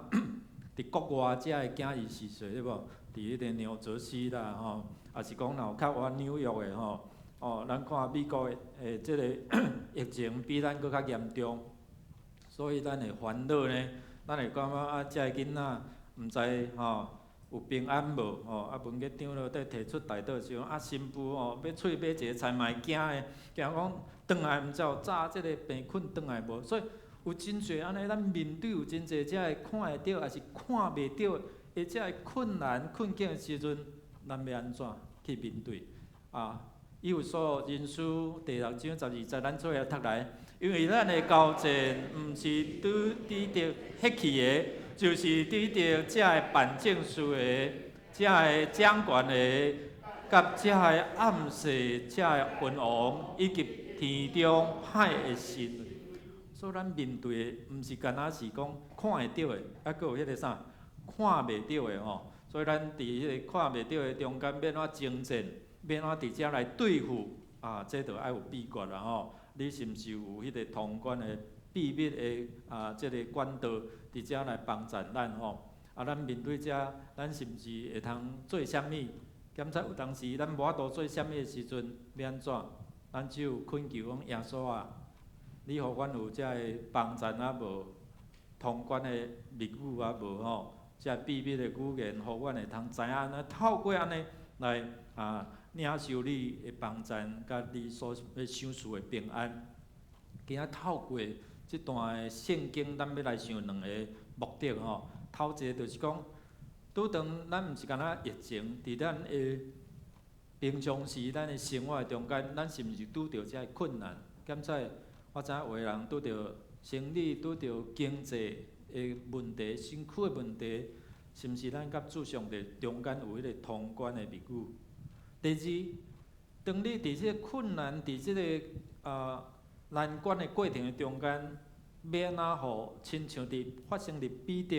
佇國外遮的囝兒是誰對無？佇彼个紐澤西啦，吼，抑是講若有較遠紐約的吼，哦，咱看美國的這个疫情比咱閣較嚴重，所以咱會煩惱呢。咱會感覺啊，遮的囡仔毋知吼有平安無？吼，啊，文傑長老佇提出代禱時，啊，新婦吼欲出去買一个菜嘛會驚的，驚講轉來毋知有炸這个病菌轉來無，所以有真濟按呢，咱面對有真濟遮个看會著，抑是看袂著的遮个困難困境的時陣，咱欲按怎去面對？啊，以弗所人書第六章十二節，咱做伙讀來，因為咱的交戰毋是對佇著血氣的，就是對著這个辦政事的、這个掌權的，佮這个暗世、這个君王，以及天中歹的神。所以咱面對的，毋是干焦是講看會著的，猶閣有彼个啥，看袂著的吼。所以咱佇彼個看袂著的中間，欲按怎征戰，欲按怎佇遮來對付啊？這就愛有秘訣啦吼！你是毋是有彼個通關的秘密的啊？這个管道佇遮來幫助咱吼？啊，咱面對這，咱是毋是會通做啥物？檢查有當時咱無法度做啥物的時陣，欲按怎？咱只有懇求講耶穌啊，你予阮有遮个幫贊啊無？通關的密語啊無吼？遮秘密的語言，予阮會通知影，按怎透過按呢來啊領受你的幫贊，佮你所欲賞賜的平安。今仔透過這段的聖經，咱欲來想兩个目的吼。頭一个就是講，拄當咱毋是干焦疫情，佇咱的平常時，咱的生活中間，咱是毋是拄著遮个困難？檢查我知影有的人拄著生理、拄著經濟的問題、身軀的問題，是毋是咱佮主上帝中間有彼个通關的密語？第二，當你佇這个困難、佇這个難關的過程的中間，欲按怎予親像佇發生佇彼得，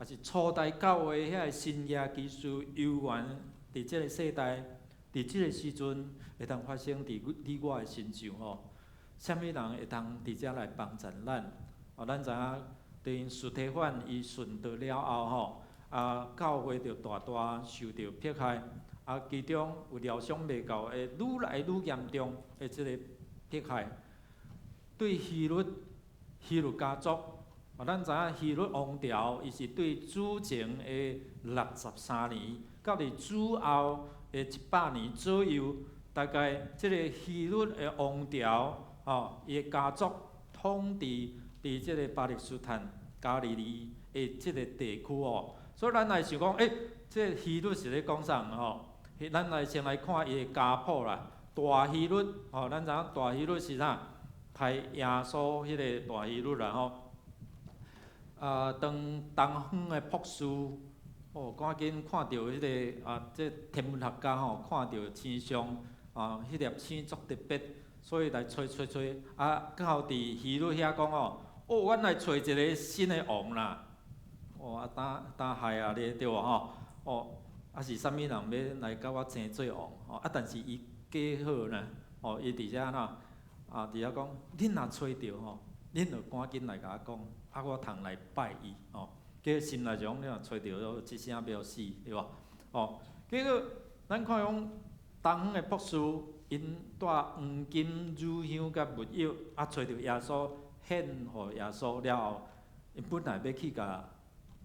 抑是初代教會遐个神蹟奇事猶原佇這个世代，佇這个時陣會當發生佇你我的身上吼？啥物人會當佇遮來幫助咱？哦，咱知影，佇司提反伊殉道了後吼，啊，教會就大大受著迫害，啊，其中有料想袂到會愈來愈嚴重的這个迫害。對希律，希律家族，啊，咱知影希律王朝，伊是對主前的63年，到佇主後的100年左右，大概這个希律的王朝，吼，伊的家族統治佇這个巴勒斯坦、加利利的這个地區哦。所以咱來想講，欸，這个希律是咧講啥吼？咱來先來看伊的家譜啦。大希律，吼，咱知影大希律是啥？刣耶穌彼个大希律啦吼。啊，當東方的博士，哦，趕緊看著彼个啊，這天文學家吼，看著星象，啊，彼粒星足特別，所以來揣揣揣，啊，剛好佇希律遐講吼，哦，阮來揣一个新的王啦。哦，啊，膽膽害啊，你對無吼？哦，啊是啥物人欲來共我爭做王？吼，啊，但是伊計好呢，哦，伊佇遮按怎？啊，佇遐講，恁若揣著吼，恁就趕緊來共我講，啊，我通來拜伊，吼。結果心內就講，你若揣著，這聲欲予死，對無？哦，結果咱看講東方的博士，𪜶帶黃金、乳香佮沒藥，啊，揣著耶穌，獻予耶穌了後，𪜶本來欲去共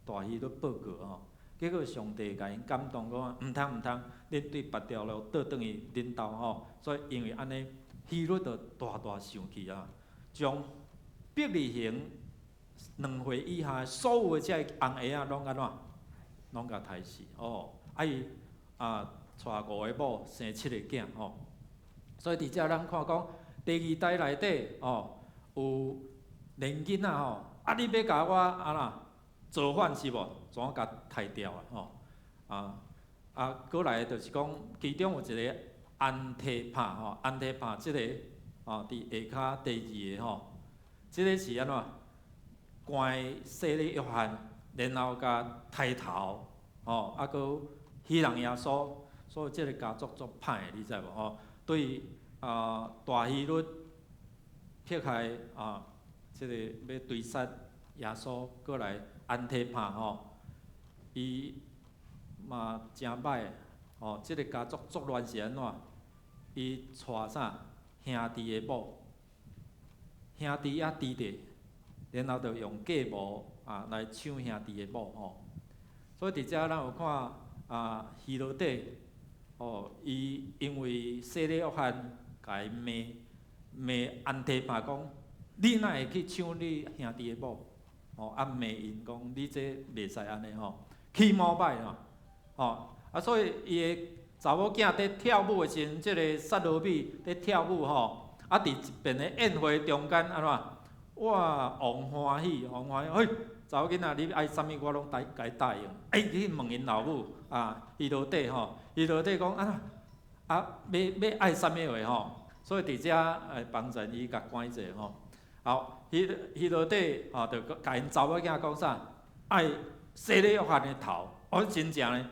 大希律報告吼，結果上帝共𪜶感動講，毋通毋通，恁對別條路倒轉去恁兜吼，所以因為按呢，希律就大大生氣啊，將伯利恆2歲以下所有的這个紅嬰仔攏按怎，攏共刣死哦。啊伊啊，娶五个某，生七个囝吼。所以佇遮咱看講，第二代內底哦，有年囡仔吼，啊你欲共我按怎造反是無？怎共刣掉啊吼？啊啊，閣來就是講，其中有一个安提帕吼，安提帕這个吼，佇下跤第二个吼，這个是按怎？關洗禮約翰，然後共刣頭，吼，啊，閣戲弄耶穌，所以這个家族足歹的，你知無吼？對啊，大希律迫害啊，這个欲追殺耶穌，閣來安提帕吼，伊嘛誠歹，吼，這个家族作亂是按怎？伊娶啥兄弟的某，兄弟抑佇咧，然後就用計謀啊來搶兄弟的某吼。所以佇遮咱有看啊，希羅底哦，伊因為洗禮約翰共伊罵罵安提帕講，你哪會去搶你兄弟的某？吼，啊罵𪜶講你這袂使按呢吼，起毛歹吼，吼啊所以伊的查某囝佇跳舞的時陣，這个撒羅米佇跳舞吼，啊佇一遍的宴會中間按怎？哇，王歡喜，王歡喜，嘿，查某囡仔你愛啥物我攏共你答應。欸，去問𪜶老母啊，希羅底吼，希羅底講啊，啊，欲愛啥物話吼？所以佇遮來幫助伊共關者吼。好，希羅底吼，就共𪜶查某囝講啥？愛洗禮約翰的頭。哦，真正呢，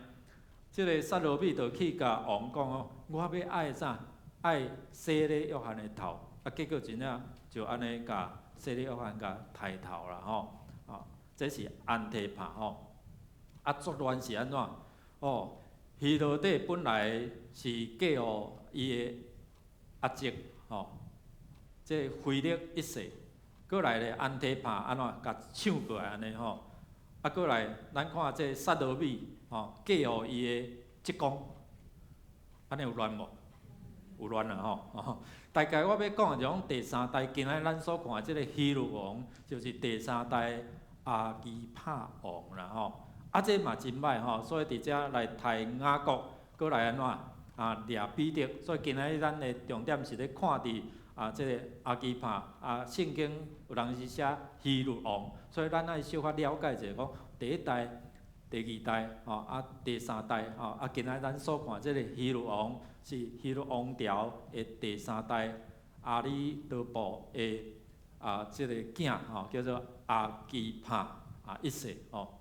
這个撒羅米就去共王講哦，我欲愛啥？愛洗禮約翰的頭，啊，結果真正就按呢共洗禮約翰共刣頭啦吼，啊，這是安提帕吼，啊，作亂是按怎？哦，希羅底本來是嫁予伊的阿叔吼，這腓力一世，閣來咧安提帕按怎共搶過來按呢吼，啊，閣來咱看這撒羅米吼，嫁予伊的叔公，按呢有亂無？有亂啦吼！大概我欲講的就講第三代，今仔咱所看的這个希律王，就是第三代亞基帕王啦吼。啊，這嘛真歹吼，所以佇遮來刣雅各，閣來按怎啊掠彼得。所以今仔日咱的重點是咧看佇啊這个亞基帕啊，聖經有人是寫希律王，所以咱愛小可了解者講第一代、第二代吼啊，第三代吼啊，今仔咱所看這个希律王是希律王朝的第三代亞里多布的啊，這个囝吼，叫做亞基帕啊一世吼。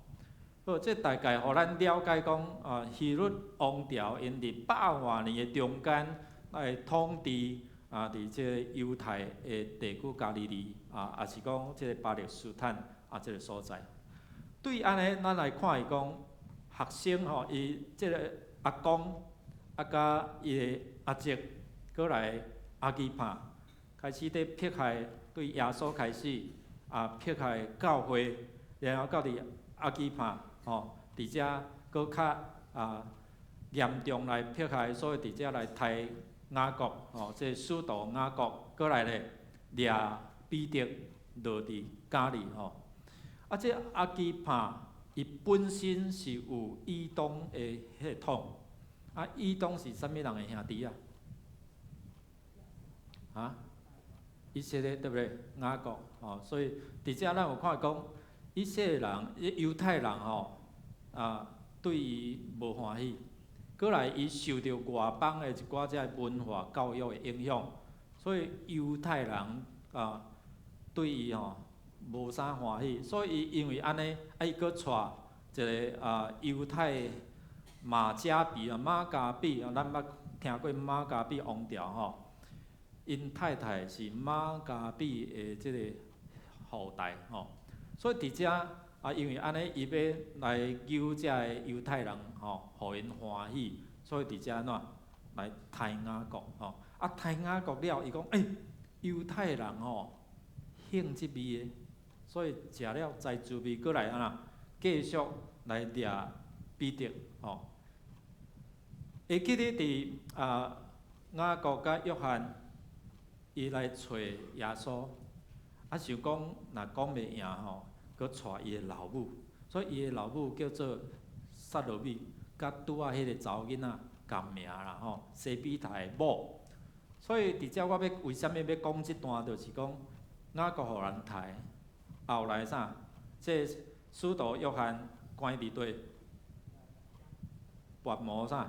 好，這大概予咱了解講啊，希律王朝𪜶佇百外年的中間來統治啊，佇這个猶太的地區加利利啊，抑是講這个巴勒斯坦啊，這个所在。對按呢，咱來看伊講學生吼，伊這个阿公啊，佮伊的阿叔，閣來亞基帕，開始佇迫害，對耶穌開始啊迫害教會，然後到佇亞基帕吼，佇遮閣較啊嚴重來迫害，所以佇遮來刣雅各吼，這使徒雅各，閣來咧掠彼得落佇監裡吼。啊，這亞基帕伊本身是有以東的血統，啊，以東是啥物人的兄弟啊？啊？以色列對毋對？雅各吼，所以佇遮咱有看講，以色列人、猶太人吼，啊，對伊無歡喜。閣來，伊受著外邦的一寡這文化教育的影響，所以猶太人啊，對伊吼無啥歡喜。所以伊因為按呢，啊，伊閣娶一个啊猶太馬加比啊，馬加比啊，咱捌聽過馬加比王朝吼。𪜶太太是馬加比的這个後代吼，所以佇遮啊，因為按呢，伊欲來救這个猶太人吼，予𪜶歡喜，所以佇遮按怎來刣雅各吼。啊，刣雅各了，伊講欸，猶太人吼興這味的，所以食了知滋味，閣來按怎繼續來掠彼得吼。會記得佇啊雅各佮約翰。伊來揣耶穌，啊想講若講袂贏吼，閣娶伊的老母，所以伊的老母叫做撒羅米，佮拄仔彼个查某囡仔仝名啦吼，西庇太的某。所以佇遮我欲為啥物欲講這段，就是講雅各予人刣，後來啥？這使徒約翰關佇佗？拔摩啥？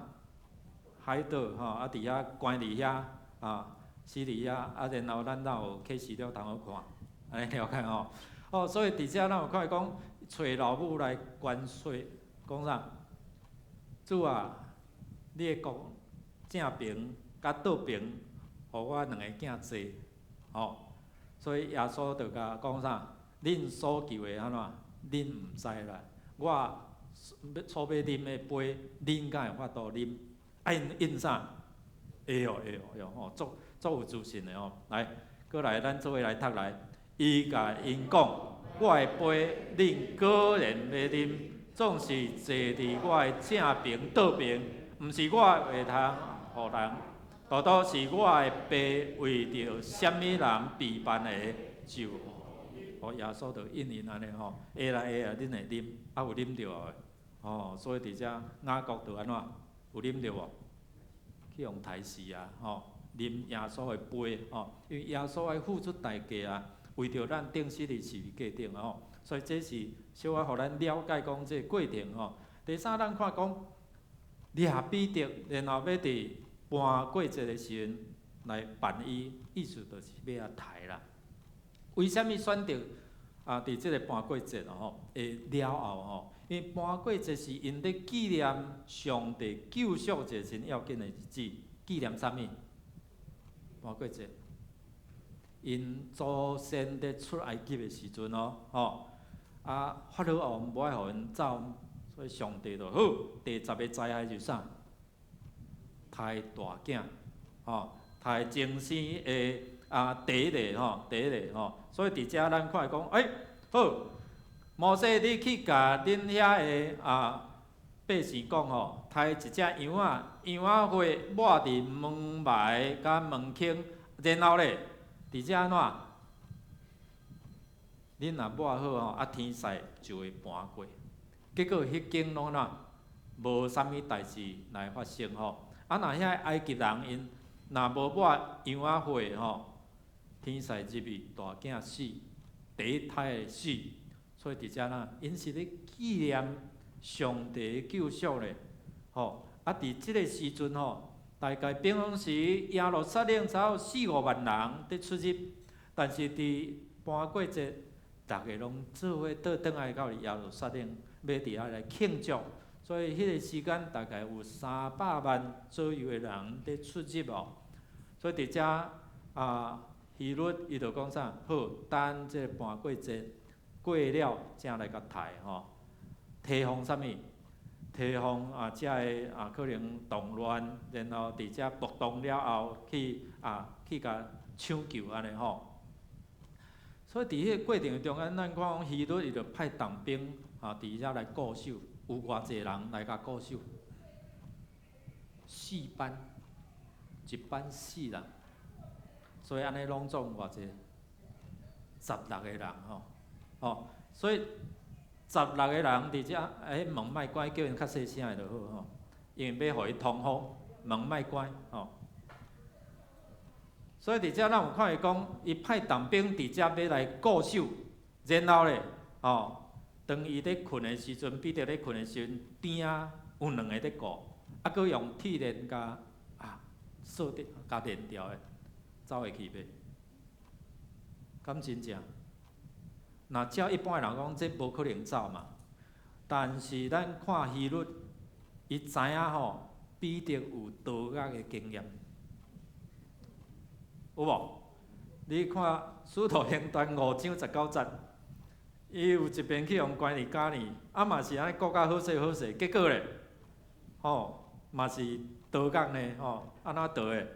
海島吼，啊佇遐關佇遐啊。死佇遐，啊，然後咱才有啟示錄通好看，按呢了解吼？哦，所以佇遮咱有看講，揣老母來關說，講啥？主啊，你的國正爿佮倒爿，予我兩个囝坐，吼。所以耶穌就共講啥？恁所求的按怎？恁毋知啦。我所欲啉的杯，恁敢會法度啉？啊，𪜶應啥？會哦，會哦，會哦，吼，足足有自信的哦。來，閣來，咱做伙來讀來。伊共𪜶講：我的杯，恁果然欲啉，總是坐佇我的正爿倒爿，毋是我會通予人，倒倒是我的爸為著啥物人備辦的，就予耶穌就應允按呢吼，會啦會啦，恁會啉，啊有啉著無？吼，所以佇遮雅各就按怎？有啉著無？去予刣死啊！吼，啉耶穌的杯吼，因為耶穌愛付出代價啊，為著咱釘死佇十字架頂吼，所以這是小可予咱了解講這個過程吼。第三，咱看講掠彼得，然後欲佇盤過節的時陣來辦伊，意思就是欲共刣啦。為啥物選擇啊？佇這个盤過節吼，的了後吼，因為盤過節是𪜶咧紀念上帝救贖一個真要緊的日子，紀念啥物？盤過節，𪜶祖先佇出埃及的時陣哦，吼，啊，法老王無愛予𪜶走，所以上帝就好，第十个災害就啥？刣大囝，吼，刣前生的啊第一个吼，第一个吼，所以佇遮咱看講，欸，好，摩西你去共恁遐的啊百姓講吼，刣一隻羊仔，羊仔血抹佇門楣佮門框，然後咧，佇遮按怎？恁若抹好吼，啊天使就會盤過。結果彼間攏按怎？無啥物代誌來發生吼。啊，若遐埃及人𪜶若無抹羊仔血吼，天使入去大囝死，第一胎的死。所以佇遮啦，𪜶是咧紀念上帝的救贖咧，吼。啊，佇這个時陣吼，大概平常時耶路撒冷才有四五萬人佇出入，但是佇盤過節，逐个攏做伙倒轉來到耶路撒冷，欲佇遐來慶祝。所以彼个時間大概有300萬左右的人佇出入哦。所以佇遮啊，希律伊就講啥？好，等這個盤過節過了，才來共刣吼。提防啥物？提防啊，遮个啊可能動亂，然後佇遮暴動了後，去啊去共搶救按呢吼。所以佇彼個過程中間，咱看講希律伊就派重兵啊，佇遮來固守，有偌濟人來共固守？四班，一班四人，所以按呢攏總偌濟？16個人吼，吼，所以十六個人佇遮，欸，門莫關，叫𪜶較細聲的就好吼，因為欲予伊通風，門莫關吼。所以佇遮咱有看伊講，伊派重兵佇遮欲來固守，然後咧，吼，當伊咧睏的時陣，彼得咧睏的時陣，邊仔有兩个咧顧，啊，閣用鐵鏈共啊鎖著，共連牢的，走會去袂？敢真正？若照一般的人講，這無可能走嘛。但是咱看希律，伊知影吼，彼得有逃獄的經驗，有無？你看《使徒行傳》5章19節，伊有一遍去予關佇監裡，啊嘛是按呢顧甲好勢好勢，結果咧，吼嘛是逃獄呢，吼，按怎逃的？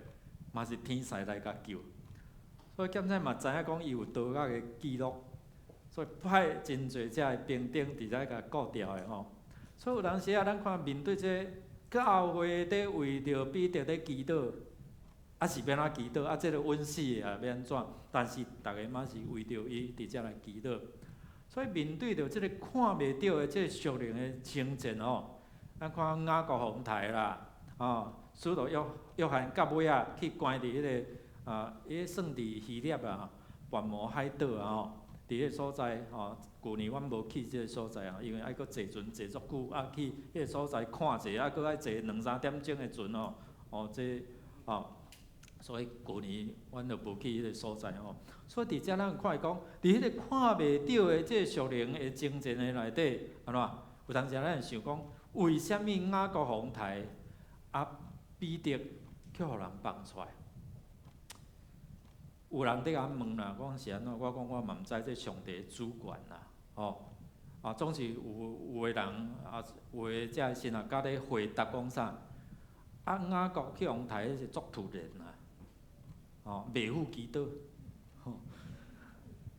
嘛是天使來共救。所以檢察嘛知影講伊有逃獄的記錄，所以派真濟遮的兵丁佇遮共顧牢的吼。所以有當時啊，咱看面對這教會佇為著彼得咧祈禱，啊是欲按怎祈禱？啊這个穩死的啊欲按怎？但是逐个嘛是為著伊佇遮來祈禱。所以面對著這个看袂著的這个屬靈的征戰吼，咱看雅各予刣啦，吼，使徒約約翰到尾仔去關佇彼个啊，彼算佇希臘啊，拔摩海島啊吼，佇彼个所在吼，舊年阮無去這个所在啊，因為愛閣坐船坐足久，啊去彼个所在看者，啊閣愛坐兩三點鐘的船吼，哦這吼，所以舊年阮就無去彼个所在吼。所以佇遮咱有看伊講，佇彼个看袂著的這个屬靈的征戰的內底，按怎？有當時咱會想講，為啥物雅各予刣，啊彼得卻予人放出來？有人佇共問啦，講是按怎？我講我嘛毋知，這上帝的主權啦，吼！啊，總是有有的人啊，有的遮神學家咧回答講啥？啊，雅各去予刣，彼是足突然啦，吼，袂赴祈禱，吼。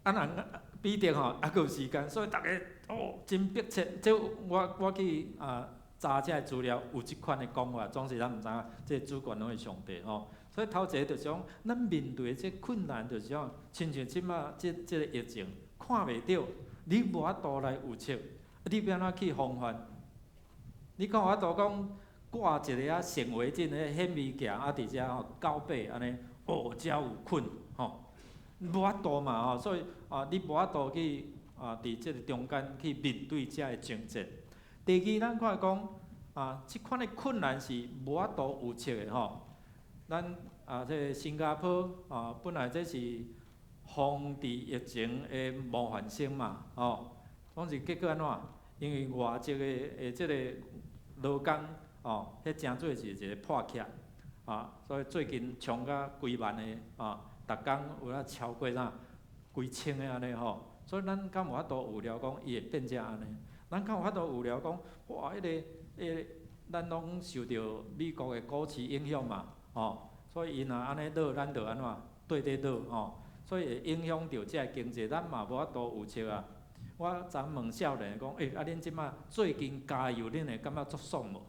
啊，若彼得吼，猶閣有時間，所以逐个哦真迫切。這我我去啊查這个資料，有這款的講法，總是咱毋知影，這主權攏是上帝吼。所以頭一个就是講，咱面對的這困難，就是講，親像這馬這這个疫情，看袂著，你無法度來預測，你欲按怎去防範？你看有法度講掛一个啊顯微鏡的顯微鏡啊，佇遮吼九八按呢，哦，遮有菌吼，無法度嘛吼，所以啊，你無法度去啊，佇這个中間去面對遮个爭戰。第二，咱看講啊，這款的困難是無法度預測的吼。咱啊，這个新加坡啊，本來這是防治疫情的模範生嘛，吼，總是結果按怎？因為外籍的這个勞工哦，彼誠做是一个破客，啊，所以最近衝甲幾萬个啊，逐工有啊超過啥幾千个按呢吼，所以咱敢有法度預料講伊會變成按呢？咱敢有法度預料講，哇，彼个，咱攏受著美國的股市影響嘛，吼，所以伊若按呢落，咱就按怎綴綴落吼，所以會影響著這个經濟，咱嘛無法度預測啊。我昨問少年講，欸，啊恁這擺最近加油，恁會感覺足爽無？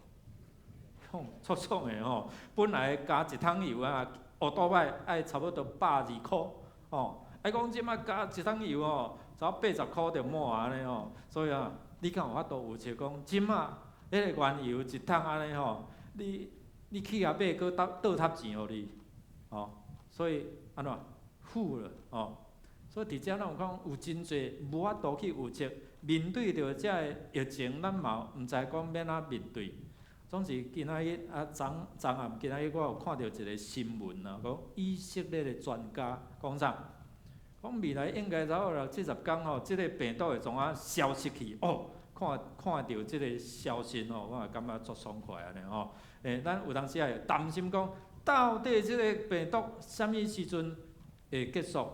吼，足爽的吼！本來加一桶油啊，烏多擺愛差不多120箍，吼，啊講這擺加一桶油吼，差八十箍就滿按呢吼。所以啊，你敢有法度預測講，這擺彼个原油一桶按呢吼，你去共買，閣倒貼錢予你，吼，所以按怎富了吼？所以佇遮咱有講有真濟無法度去預測，面對著這个疫情，咱嘛毋知講欲按怎面對。總是今仔日啊，昨昨暗今仔日我有看著一个新聞啊，講以色列的專家講啥？講未來應該差不多六七十工吼，這个病毒會創啊消失去哦。看看著這个消息吼，我也感覺足爽快按呢吼。欸，咱有當時也會擔心講，到底這个病毒啥物時陣會結束？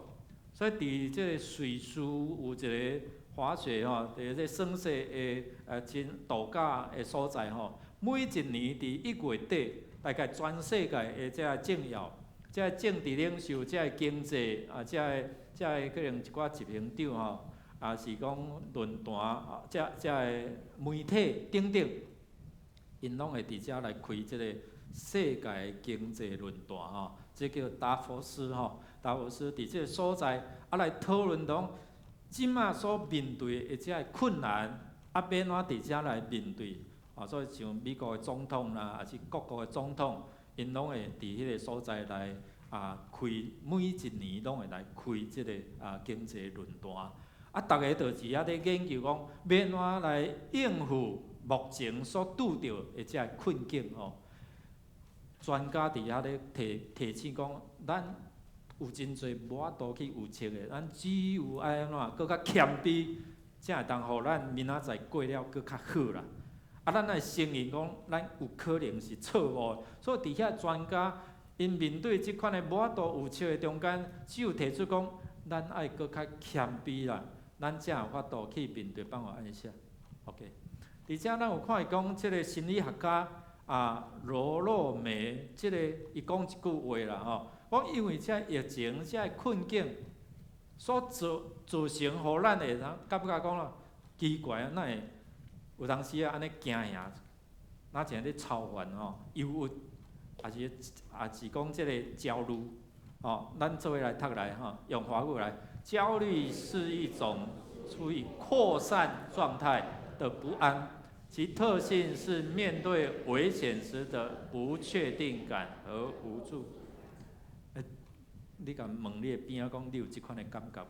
所以佇這個瑞士有一个滑雪吼，佇這耍雪的真度假的所在吼，每一年佇1月底，大概全世界的這个政要、這个政治領袖、這个經濟啊、這个可能一寡執行長吼，也是講論壇啊，這个媒體等等，𪜶攏會佇遮來開這個世界經濟論壇吼，這叫達佛斯吼。達沃斯佇這个所在，啊來討論講，這馬所面對的這个困難，啊欲按怎佇遮來面對？啊，所以像美國的總統啦，抑是各國的總統，𪜶攏會佇彼个所在來啊開，每一年攏會來開這个經濟論壇。啊，逐个就佇遐咧研究講，欲按怎來應付目前所拄著的這个困境吼。專家佇遐咧提醒講，咱有真濟無法度去預測的，咱只有愛按怎，閣較謙卑，才會當予咱明仔載過了閣較好啦。啊，咱愛承認講，咱有可能是錯誤的。所以佇遐專家，𪜶面對這款的無法度預測的中間，只有提出講，咱愛閣較謙卑啦，咱才有法度去面對。幫我按一下，OK。佇遮咱有看伊講，這个心理學家啊羅洛梅，這个伊講一句話啦吼。講因為這疫情、這困境所造成，予咱會通感覺講啦，奇怪啊，哪會有當時啊按呢驚嚇，若像咧操煩吼、憂鬱，抑是講這个焦慮，吼，咱做伙來讀來吼，用華語來，焦慮是一種處於擴散狀態的不安，其特性是面對危險時的不確定感和無助。你共問你的邊仔講，你有這款的感覺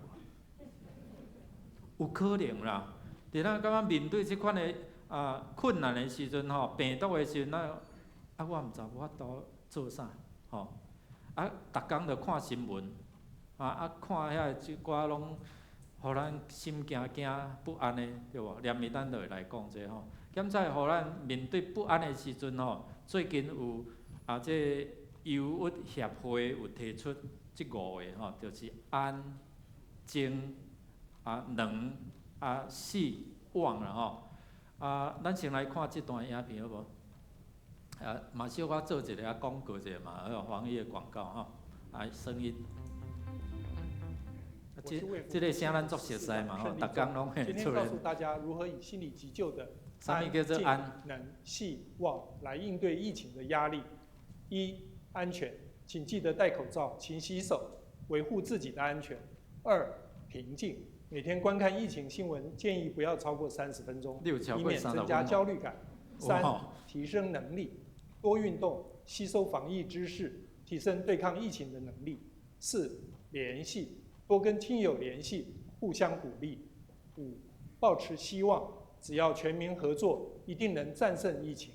無？有可能啦。佇咱感覺面對這款的困難的時陣吼，病毒的時陣，咱啊我毋知無法度做啥，吼。啊，逐工就看新聞，啊看遐這寡攏，予咱心驚驚不安的，對無？連伊咱就會來講這吼。檢查予咱面對不安的時陣吼，最近有啊，這憂鬱協會有提出這五個吼，就是安、靜、能、死、忘啦吼。啊，咱先來看這段影片好無？啊，嘛小可做一个廣告者嘛，彼個防疫的廣告吼，啊，聲音。這這个聲咱足熟悉嘛吼，逐工攏會出來。今天告訴大家如何以心理急救的啥物叫做安、能、細、望來應對疫情的壓力。一、安全，請記得戴口罩、勤洗手，維護自己的安全。二、平靜，每天觀看疫情新聞，建議不要超過30分鐘，以免增加焦慮感。三、提升能力，多運動，吸收防疫知識，提升對抗疫情的能力。四、聯繫，多跟親友聯繫，互相鼓勵。五、抱持希望，只要全民合作，一定能戰勝疫情。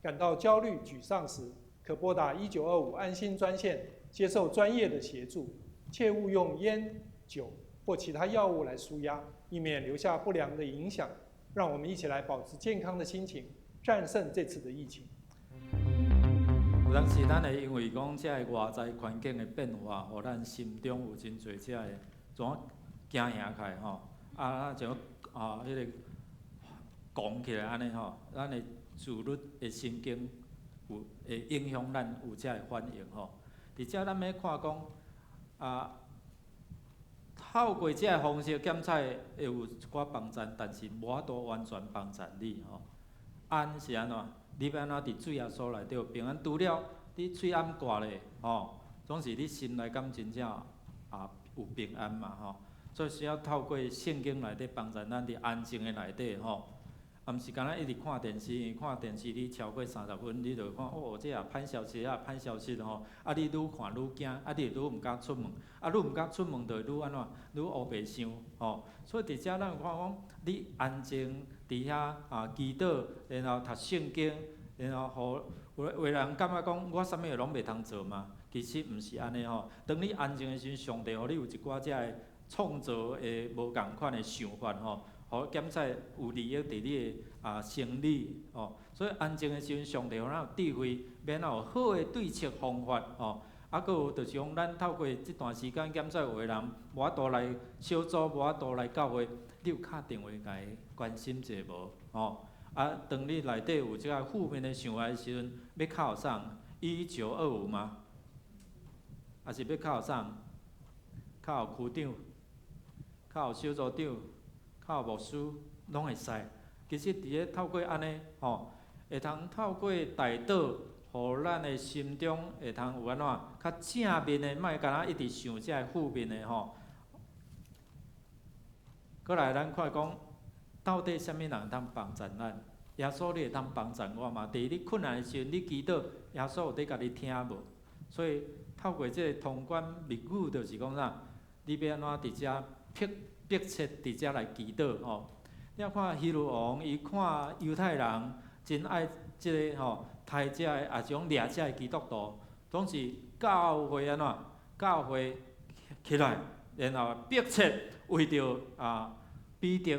感到焦慮、沮喪時，可撥打1925安心專線，接受專業的協助。切勿用菸、酒或其他藥物來舒壓，以免留下不良的影響。讓我們一起來保持健康的心情，戰勝這次的疫情。有當時咱會因為講這个外在環境的變化，予咱心中有真濟這个怎驚嚇起來吼，啊，像啊，彼个狂起來按呢吼，咱的自律的神經有會影響咱有這个反應吼。佇遮咱欲看講啊，透過這个方式檢測會有一寡幫助，但是無法度完全幫助你吼。安是按怎？你欲按怎佇主耶穌內底有平安？除了你喙罨掛咧，吼，總是你心內敢真正啊有平安嘛，吼。所以需要透過聖經內底幫助咱佇安靜的內底，吼。啊，毋是干焦一直看電視，因為看電視你超過30分，你就看哦，這也歹消息，那歹消息吼。啊，你愈看愈驚，啊，你就愈毋敢出門，啊，愈毋敢出門就會愈按怎，愈烏白想，吼。所以佇遮咱有看講，你安靜佇遐啊祈禱，然後讀聖經，然後予有的人感覺講我啥物攏袂通做嗎？其實毋是按呢吼。當你安靜的時陣，上帝予你有一寡這个創造的無仝款的想法吼，予檢測有利益佇你的啊生理吼。所以安靜的時陣，上帝予咱有智慧，欲按怎有好的對策方法吼。啊，閣有就是講，咱透過這段時間檢測有的人無法度來小組，無法度來教會，你有敲電話共伊關心一下無？吼，啊，當你內底有這个負面的想法的時陣，欲敲予啥？1925嗎？抑是欲敲予啥？敲予區長，敲予小組長，敲予牧師，攏會使。其實佇咧透過按呢，吼，會通透過代禱，予咱的心中會通有按怎較正面的，莫干焦一直想這个負面的吼。閣來，咱看講，到底啥物人通幫助咱？耶穌，你會當幫助我嗎？佇你困難的時陣，你祈禱，耶穌有佇共你聽無？所以透過這个通關密語，就是講啥？你欲按怎佇遮迫迫切佇遮來祈禱吼？你看希律王，伊看猶太人真愛這个吼，刣這个，抑是講掠這个基督徒，總是教會按怎？教會起來，然後迫切為著啊彼得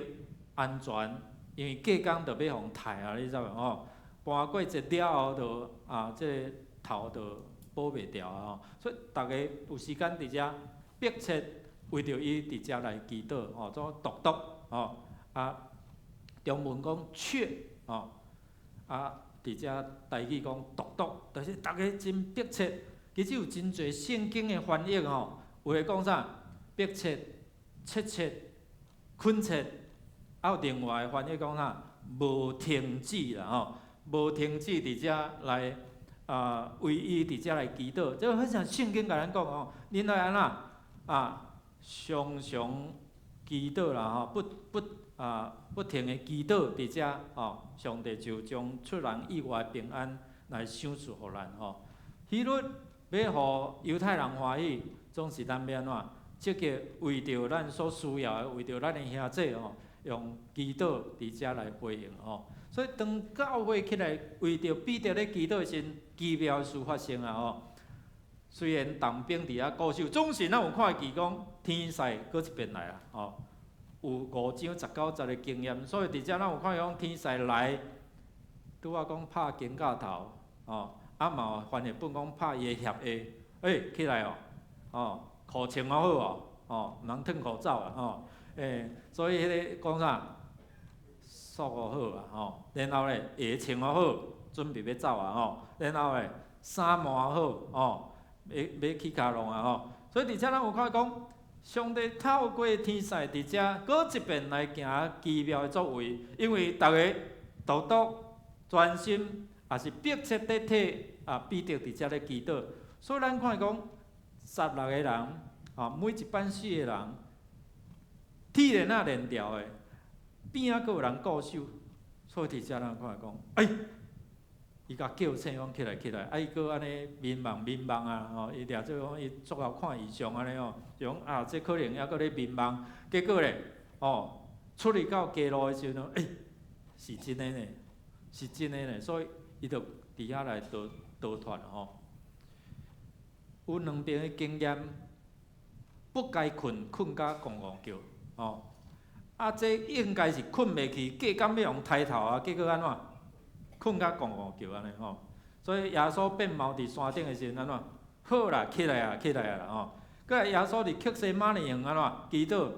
安全，因為隔工就欲予刣啊，你知無吼？搬過節了後，就啊，這个頭就保袂牢啊吼。所以逐家有時間佇遮迫切為著伊佇遮來祈禱吼，做獨獨吼啊，中文講切吼啊，佇遮台語講獨獨，就是逐家真迫切。其實有真濟聖經的翻譯吼，有的講啥？迫切、切切、懇切，啊有另外的翻譯講啥？無停止啦吼，無停止佇遮來啊，為伊佇遮來祈禱。這好像聖經共咱講吼，恁愛按怎啊？常常祈禱啦吼，不不啊不停的祈禱佇遮吼，上帝就將出人意外的平安來賞賜予咱吼。希律欲予猶太人歡喜，總是咱欲按怎？積極為著咱所需要的，為著咱的兄弟吼，用祈禱佇遮來回應吼。所以當教會起來為著彼得咧祈禱的時陣，奇妙的事發生啊吼。雖然重兵佇遐固守，總是咱有看見講天使閣一遍來啊吼。有5章19節的經驗，所以佇遮咱有看講天使來，拄仔講拍肩胛頭，吼，啊嘛有翻譯本講拍伊的額下，欸，起來哦，吼，褲穿好哦，吼，毋通褪褲走啊，吼，欸，所以彼个講啥，束好啊，吼，然後咧鞋穿好，準備欲走啊，吼，然後咧衫換好，吼，欲欲起跤浪啊，吼，所以佇遮咱有看講，上帝透過天使佇遮閣一遍來行奇妙的作為，因為逐家獨獨專心，也是迫切佇替啊彼得佇遮咧祈禱，所以咱看講16個人，啊每一班四個人，鐵鏈仔連牢的，邊仔閣有人固守，所以佇遮咱看講，欸，伊共叫醒講起來起來，啊伊閣按呢眠夢眠夢啊，吼，伊掠做講伊足𠢕看異象按呢吼，就講啊這可能猶閣咧眠夢，結果咧，吼，出去到街路的時陣，欸，是真的呢，是真的呢，所以伊就佇遐來逃逃脫吼。有兩邊的經驗，不該睏睏甲戇戇叫，吼，啊，這應該是睏袂去，隔工欲予刣頭啊，結果按怎？睏甲戇戇叫按呢吼。所以耶穌變貓佇山頂的時陣按怎？好啦，起來啊，起來啊啦吼。閣來耶穌佇客西馬尼園按怎？祈禱，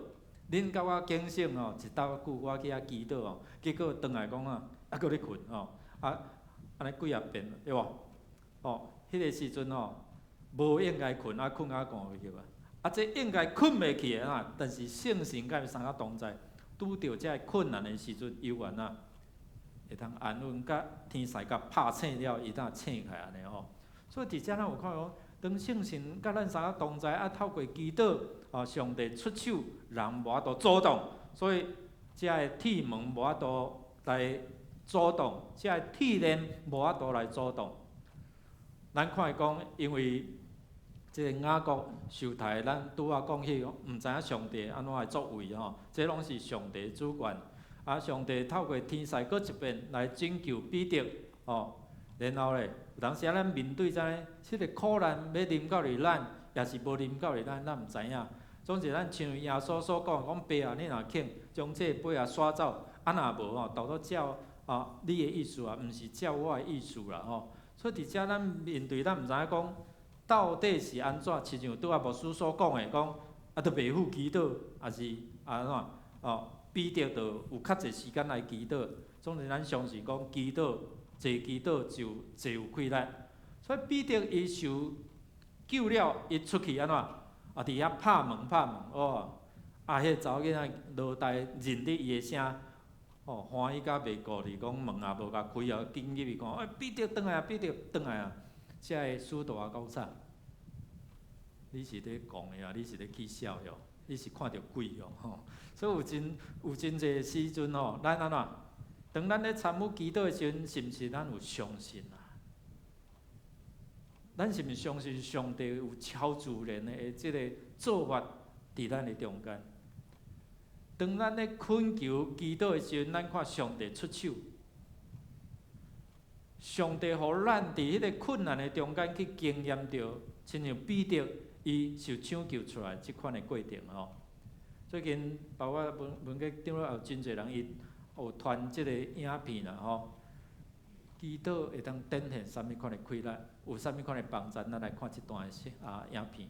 恁共我警醒吼，一兜久我去遐祈禱吼，結果轉來講啊，猶閣咧睏吼，啊，按呢幾仔遍對無？吼，彼個時陣吼，無應該睏，啊睏甲戇去啊。啊，這應該睏袂去的啊，但是聖神佮伊三個同在，拄著這个困難的時陣，猶原啊，會當安穩，佮天使共拍醒了，伊當醒起來按呢吼。所以佇遮咱有看講，當聖神佮咱三個同在，啊，透過祈禱，啊，上帝出手，人無法度阻擋，所以這个鐵門無法度來阻擋，這个鐵鏈無法度來阻擋。咱看伊講，因為這個雅各受刣，咱拄仔講起，毋知影上帝按怎來作為吼，這攏是上帝主權。啊，上帝透過天使閣一遍來拯救彼得，吼，然後咧，有當時啊，咱面對這這個苦難欲臨到佇咱，抑是無臨到佇咱，咱毋知影。總之，咱像耶穌所講，講爸啊，你若肯將這個杯仔刷走，啊若無吼，當作照啊你的意思啊，毋是照我的意思啦吼。所以佇遮咱面對，咱毋知影講到底是按怎，親像拄仔牧師所講的，講啊，都袂赴祈禱，抑是按怎哦？彼得就有較濟時間來祈禱。總之，咱相信講祈禱，坐祈禱就坐有氣力。所以彼得伊受救了，伊出去按怎？啊，佇遐拍門拍門，哦，啊，彼個查某囡仔落台認得伊的聲，哦，歡喜甲袂顧哩，講門也無共開哦，緊入去看，欸，彼得轉來啊，彼得轉來啊！這个使徒仔講啥？你是咧講的啊？你是咧起痟喲？你是看著鬼喲？吼！所以有真濟時陣吼，咱按怎？當咱咧參與祈禱的時陣，是毋是咱有相信啊？咱是毋是相信上帝有超自然的這个做法佇咱的中間？當咱咧懇求祈禱的時陣，咱看上帝出手，上帝予咱佇彼个困難的中間去經驗著，親像彼得伊受搶救出來這款的過程吼。最近包括文文革頂也有真濟人伊有傳這个影片啦吼。祈禱會當展現啥物款的氣力，有啥物款的幫助，咱來看這段的啊影片。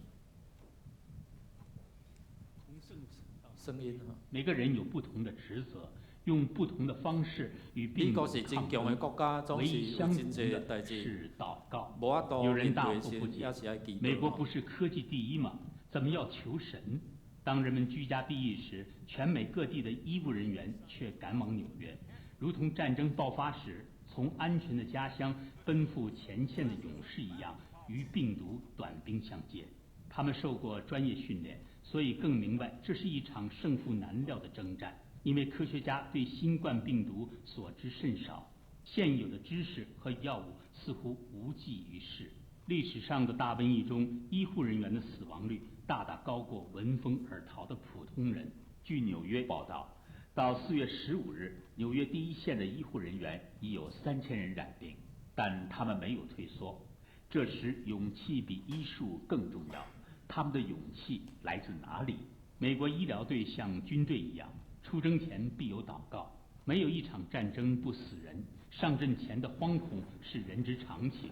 聲音每個人有不同的職責，用不同的方式與病毒抗爭。唯一相同的是禱告。有人大惑不解：美國不是科技第一嗎？怎麼要求神？當人們居家避疫時，全美各地的醫務人員卻趕往紐約，如同戰爭爆發時從安全的家鄉奔赴前線的勇士一樣，與病毒短兵相接。他們受過專業訓練，所以更明白這是一場勝負難料的征戰。因為科學家對新冠病毒所知甚少，現有的知識和藥物似乎無濟於事。歷史上的大瘟疫中，醫護人員的死亡率大大高過聞風而逃的普通人。據紐約報道，到4月15日，紐約第一線的醫護人員已有3000人染病，但他們沒有退縮。這時，勇氣比醫術更重要。他們的勇氣來自哪裡？美國醫療隊像軍隊一樣，出征前必有禱告。沒有一場戰爭不死人，上陣前的惶恐是人之常情。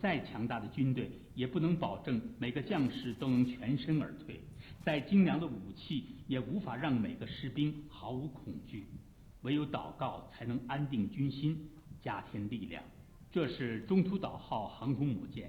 再強大的軍隊也不能保證每個將士都能全身而退。再精良的武器也無法讓每個士兵毫無恐懼。唯有禱告才能安定軍心，加添力量。這是中途島號航空母艦，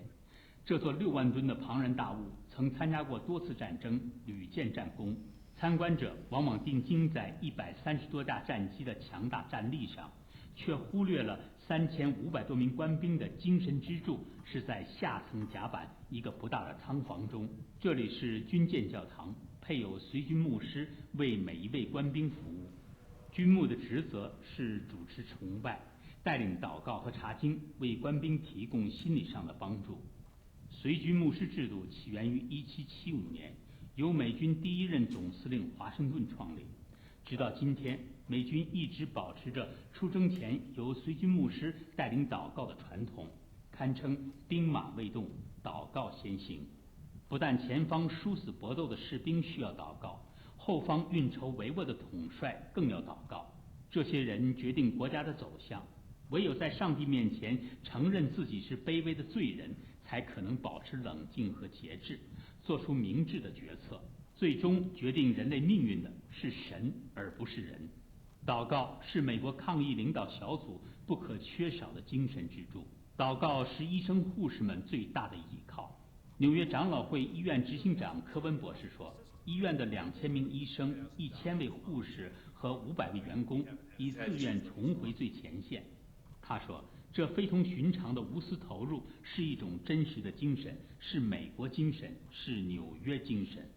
這座6萬噸的龐然大物曾參加過多次戰爭，屢建戰功。參觀者往往定睛在130多架戰機的強大戰力上，卻忽略了3500多名官兵的精神支柱是在下層甲板一個不大的艙房中。這裡是軍艦教堂，配有隨軍牧師為每一位官兵服務。軍牧的職責是主持崇拜、帶領禱告和查經，為官兵提供心理上的幫助。隨軍牧師制度起源於1775年，由美軍第一任總司令華盛頓創立。直到今天，美軍一直保持着出征前由隨軍牧師帶領禱告的傳統，堪稱兵馬未動，禱告先行。不但前方殊死搏鬥的士兵需要禱告，后方运筹帷幄的统帅更要祷告。这些人决定国家的走向，唯有在上帝面前承认自己是卑微的罪人，才可能保持冷静和节制，做出明智的决策。最终决定人类命运的是神，而不是人。祷告是美国抗疫领导小组不可缺少的精神支柱。祷告是医生护士们最大的依靠。纽约长老会医院执行长科温博士说：“医院的2000名医生、1000位护士和500位员工已自愿重回最前线。”他说：“这非同寻常的无私投入是一种真实的精神，是美国精神，是纽约精神。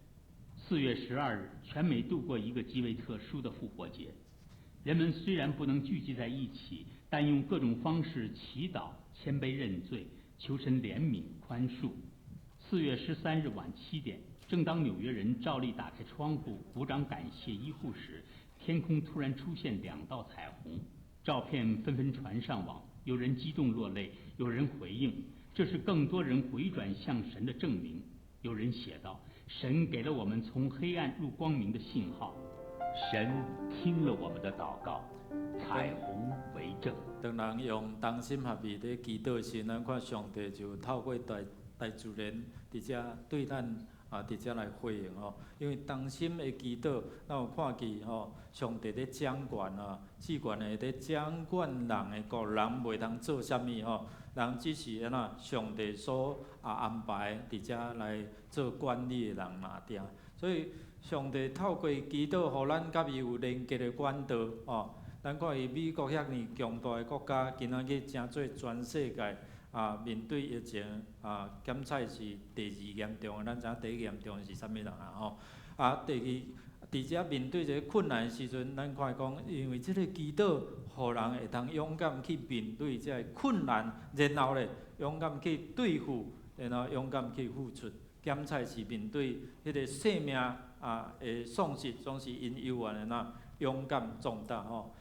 ”4月12日，全美度过一个极为特殊的复活节。人们虽然不能聚集在一起，但用各种方式祈祷、谦卑认罪、求神怜悯宽恕。4月13日晚7点，正当纽约人照例打开窗户鼓掌感谢医护时，天空突然出现两道彩虹，照片纷纷传上网，有人激动落泪，有人回应，这是更多人回转向神的证明。有人写道：“神给了我们从黑暗入光明的信号，神听了我們的禱告，彩虹為證。” 當人用同心合意咧祈禱時，咱看上帝就透過大自然佇遮對咱啊，佇遮來回應吼。因為同心的祈禱，咱有看見吼，上帝咧掌權啊，至懸的咧掌管人的國，人袂通做啥物吼。人只是按怎上帝所安排佇遮來做管理的人爾定。所以上帝透過祈禱，予咱佮伊有連結的管道吼。咱看伊美國遐爾強大的國家，今仔日成做全世界面對疫情檢測是第二嚴重的，咱知影第一嚴重的是啥物人啊吼？啊，第二，佇遮面對這個困難的時陣，咱看講，因為這個祈禱，予人會當勇敢去面對這个困難，然後咧，勇敢去對付，然後勇敢去付出。檢測是面對彼個生命的喪失，總是𪜶猶原按怎勇敢壯膽吼。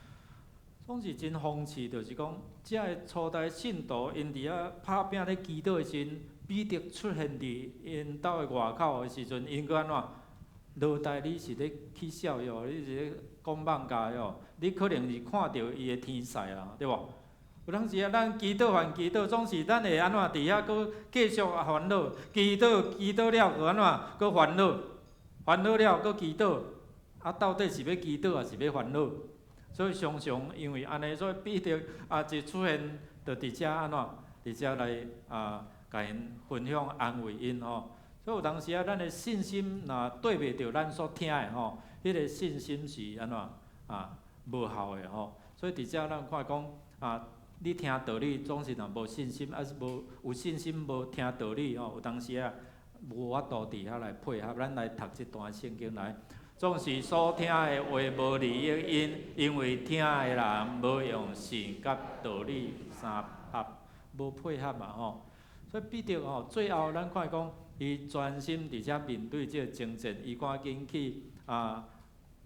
總是真諷刺，就是講，遮个初代信徒，𪜶佇遐拍拚咧祈禱的時陣，彼得出現佇𪜶兜的外口的時陣，𪜶閣按怎？老大，你是咧起痟喲？你是咧講妄家喲？你可能是看著伊的天使啊，對無？有當時啊，咱祈禱還祈禱，總是咱會按怎？佇遐閣繼續煩惱，祈禱祈禱了，閣按怎？閣煩惱，煩惱了閣祈禱，啊，到底是欲祈禱，抑是欲煩惱？所以常常因為按呢，所以彼得一出現，就佇遮按怎？佇遮來共𪜶分享安慰𪜶吼。所以有當時啊，咱的信心若對袂著咱所聽的吼，彼個信心是按怎無效的吼。所以佇遮咱看講，你聽道理總是若無信心，抑是無有信心無聽道理吼，有當時啊無法度佇遐來配合。咱來讀這段聖經來。總是所聽的話無利益𪜶，因為聽的人無用信佮道理相合，無配合嘛吼。所以彼得吼，最後咱看講，伊專心佇遮面對這個爭戰，伊趕緊去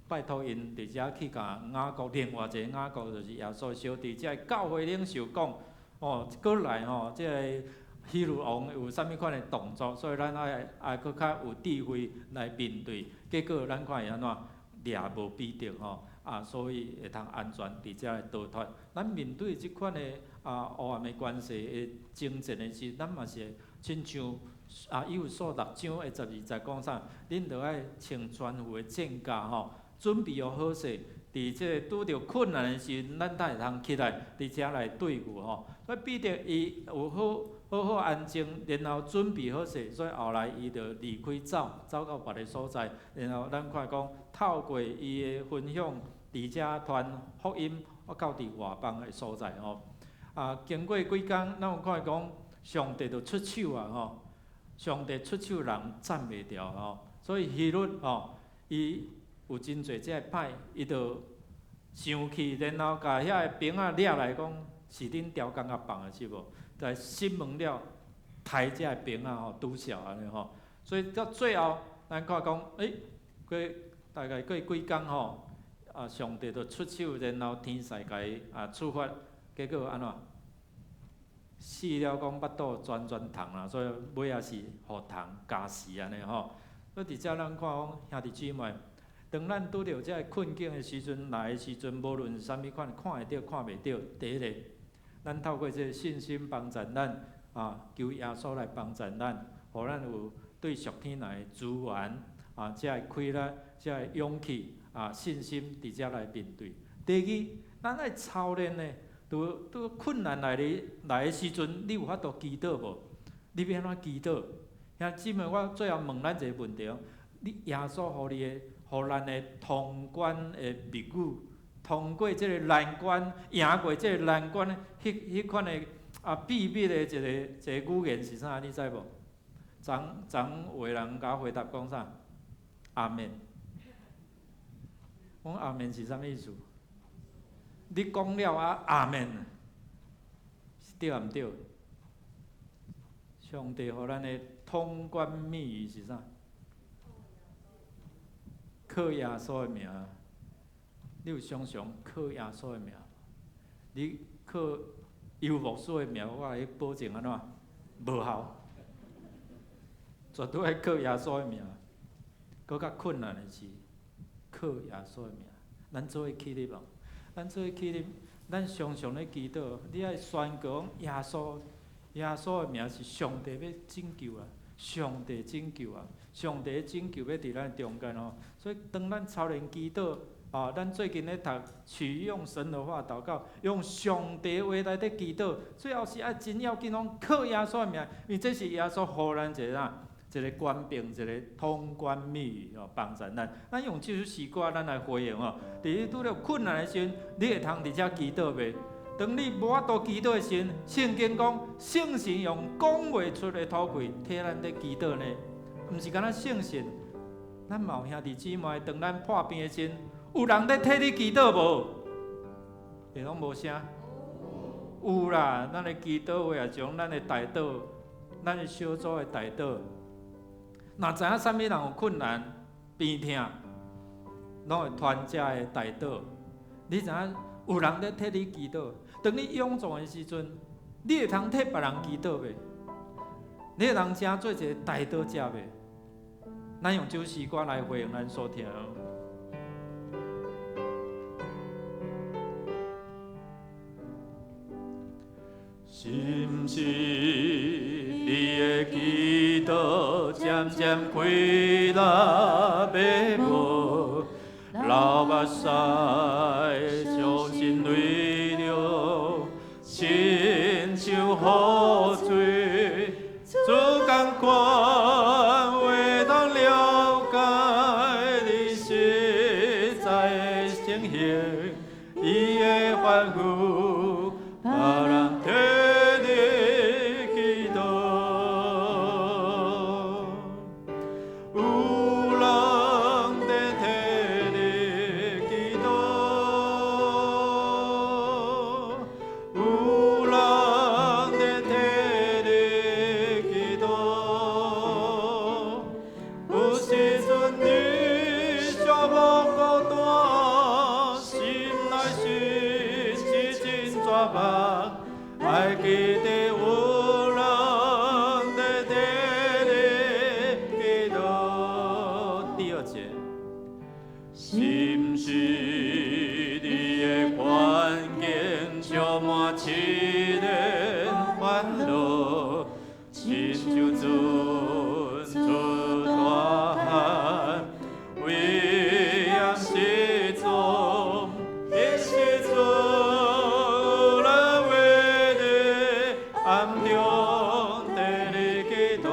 拜託𪜶佇遮去共雅各，另外一个雅各就是耶穌小弟，這个教會領袖講，哦，過來吼，這个希律王有啥物款的動作，所以咱愛閣較有智慧來面對。結果咱看伊按怎掠無彼得吼，所以會通安全佇遮來逃脫。咱面對這款的黑暗的權勢的爭戰的時，咱嘛是親像以弗所六章的12節講啥？恁著愛穿全副的戰甲吼，準備好勢，佇這個拄著困難的時陣，咱才會通起來佇遮來對付吼。所以彼得伊有好好好安靜，然後準備好勢，所以後來伊就離開走，走到別个所在，然後咱看講透過伊的分享，佇遮傳福音，到佇外邦的所在吼。經過幾工，咱有看講上帝就出手啊吼，上帝出手人擋袂牢吼，所以希律吼，伊有真濟這个歹，伊就生氣，然後共遐个兵仔掠來講，是恁刁工共放的是無？來審問了，刣這个兵仔吼，拄痟按呢吼，所以到最後，咱看講，過大概過幾工吼，上帝就出手，然後天使共伊處罰，結果按怎？死了講腹肚全全蟲啦，所以尾仔是予蟲咬死按呢吼。所以佇遮咱看講兄弟姊妹，當咱拄著這个困境的時陣來的時陣，無論是啥物款，看會著看袂著，第一个，咱透過這个信心幫助咱啊，求耶穌來幫助咱，予咱有對屬天來的資源啊，這个氣力、這个勇氣啊、信心佇遮來面對。第二，咱愛操練呢，拄拄困難來的來的時陣，你有法度祈禱無？你欲按怎祈禱？兄姊妹，我最後問咱一個問題：你耶穌予你的、予咱的通關的密語，通過這個難關，贏過這個難關，彼彼款的啊秘密的一個一個語言是啥？你知無？昨昨有的人共我回答講啥？阿們。講阿們是啥物意思？你講了啊，阿們，是對抑毋對？上帝予咱的通關密語是啥？靠耶穌的名。你有常常靠耶穌的名？你靠尤牧師的名，我共你保證按怎？無效。絕對愛靠耶穌的名。閣較困難的是靠耶穌的名。咱做伙起立無？咱做伙起立，咱常常咧祈禱。你愛宣告耶穌，耶穌的名是上帝欲拯救啊！上帝拯救啊！上帝拯救欲佇咱中間哦。所以當咱操練祈禱啊，咱最近咧讀取用神的話禱告，用上帝話來咧祈禱，最後是愛真要緊講靠耶穌的名，因為這是耶穌予咱一個啥？一個權柄，一個通關密語哦，幫助咱。咱用這首詩歌，咱來回應哦。佇你拄著困難的時陣，你會通佇遮祈禱袂？當你無法度祈禱的時陣，聖經講聖神用講袂出的吐氣替咱咧祈禱呢。毋是干焦聖神，咱嘛有兄弟姊妹，當咱破病的時陣，有人咧替你祈禱無？會攏無聲？有啦，咱的祈禱會也將咱的代禱，咱的小組的代禱。若知影啥物人有困難、病痛，攏會傳遮的代禱。你知影有人咧替你祈禱。當你勇壯的時陣，你會通替別人祈禱袂？你會通成做一個代禱者袂？咱用這首詩歌來回應咱所聽。是毋是你的祈禱漸漸氣力欲無，流目屎，傷心淚流，親像雨水，主仝款會當了解你實在的情形，伊會吩咐別人替你祈禱，有人在替你祈禱，有人在替你祈禱，有時陣你寂寞孤單，心內實是真絕望。愛記得有人在替你祈禱。第二節，是毋是你的環境充滿試煉煩惱，親像船出大海，危險失蹤的時陣，有人為你暗中替你祈禱，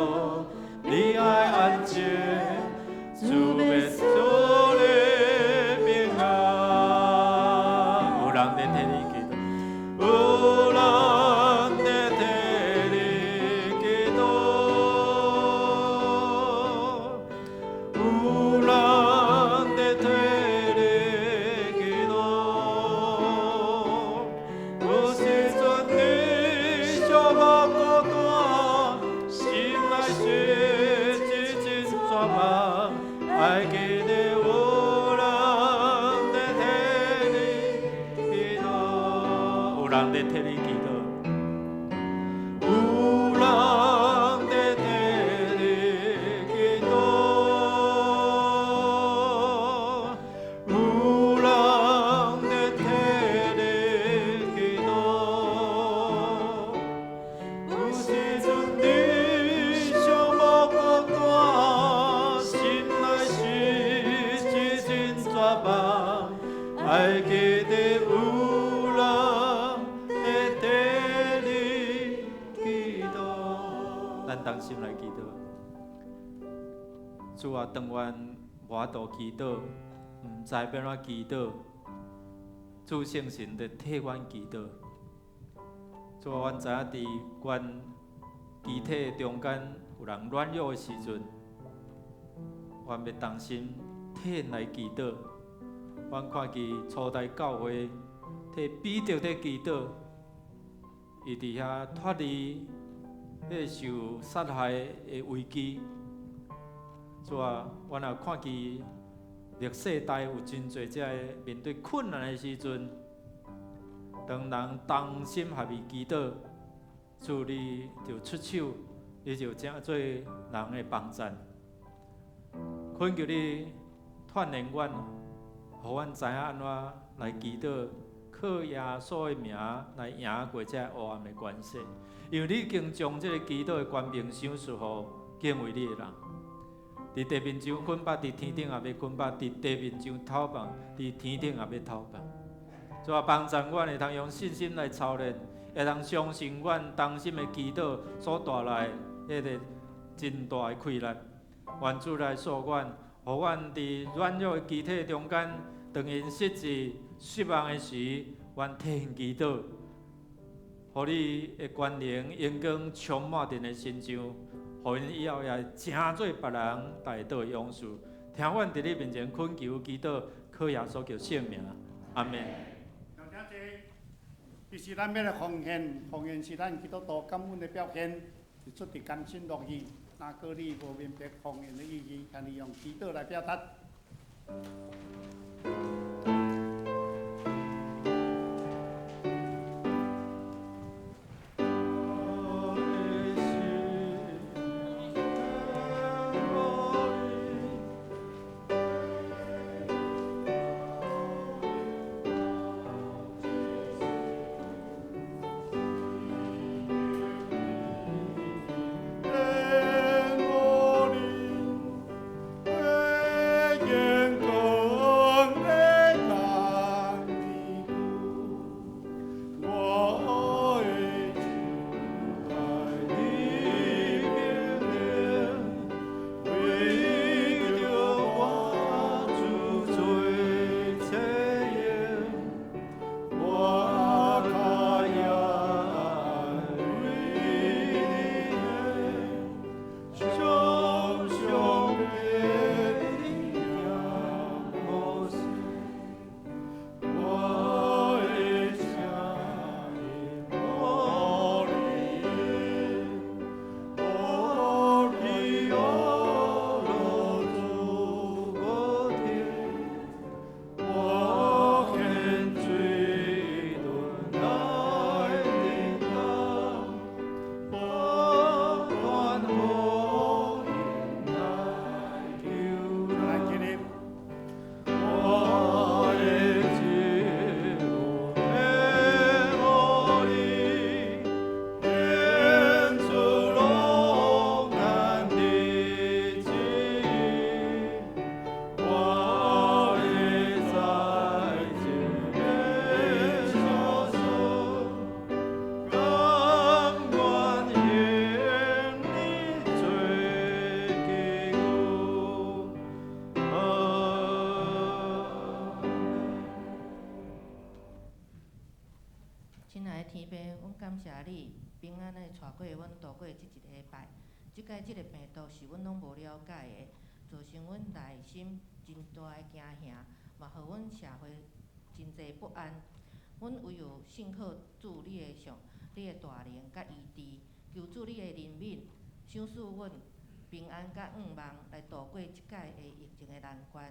你愛安靜，主欲賜你平安。有人在替你祈禱，有人在替你祈禱，有人在替你祈禱。有時陣你寂寞孤單，心內實是真絕望，愛記得有人在替你祈禱，有人在替你祈禱，有人在替你祈禱，咱同心來祈禱。主啊，當阮無法度祈禱，毋知欲按怎祈禱，主聖神就替阮祈禱。主啊，阮知影佇阮肢體中間有人軟弱的時陣，阮欲同心替𪜶來祈禱。阮看見初代教會替彼得佇祈禱，伊佇遐脫離彼个受殺害的危機。主啊，阮也看見歷世代有真濟這个面對困難的時陣，當人同心合意祈禱，主你就出手，你就成做人的幫贊。懇求你鍛鍊阮，予阮知影按怎來祈禱，靠耶穌的名來贏過這黑暗的權勢。因為你已經將這个祈禱的權柄賞賜予敬畏你的人。佇地面上捆綁，佇天頂也欲捆綁；佇地面上透放，佇天頂也欲透放。主啊，幫助阮會通用信心來操練，會通相信阮同心的祈禱所帶來彼个真大的氣力。願主來賜阮，予阮佇軟弱的肢體中間，當𪜶失志、失望的時，阮替𪜶祈禱，予你的權能榮光充滿𪜶的身上，予𪜶以後也成做別人代禱的勇士。聽阮佇你面前懇求祈禱，靠耶穌基督聖名，阿們。其實咱欲來奉獻，奉獻是咱基督徒感恩的表現，是出自甘心樂意。若閣你無明白奉獻的意義，請你用祈禱來表達。天父，阮感謝你平安的帶過阮度過這一禮拜。這擺這个病毒是阮攏無了解的，造成阮內心真大的驚嚇，嘛予阮社會真濟不安。阮唯有信靠主你的上，你的大能佮醫治，求主你的憐憫，賞賜阮平安佮向望來度過這擺的疫情的難關。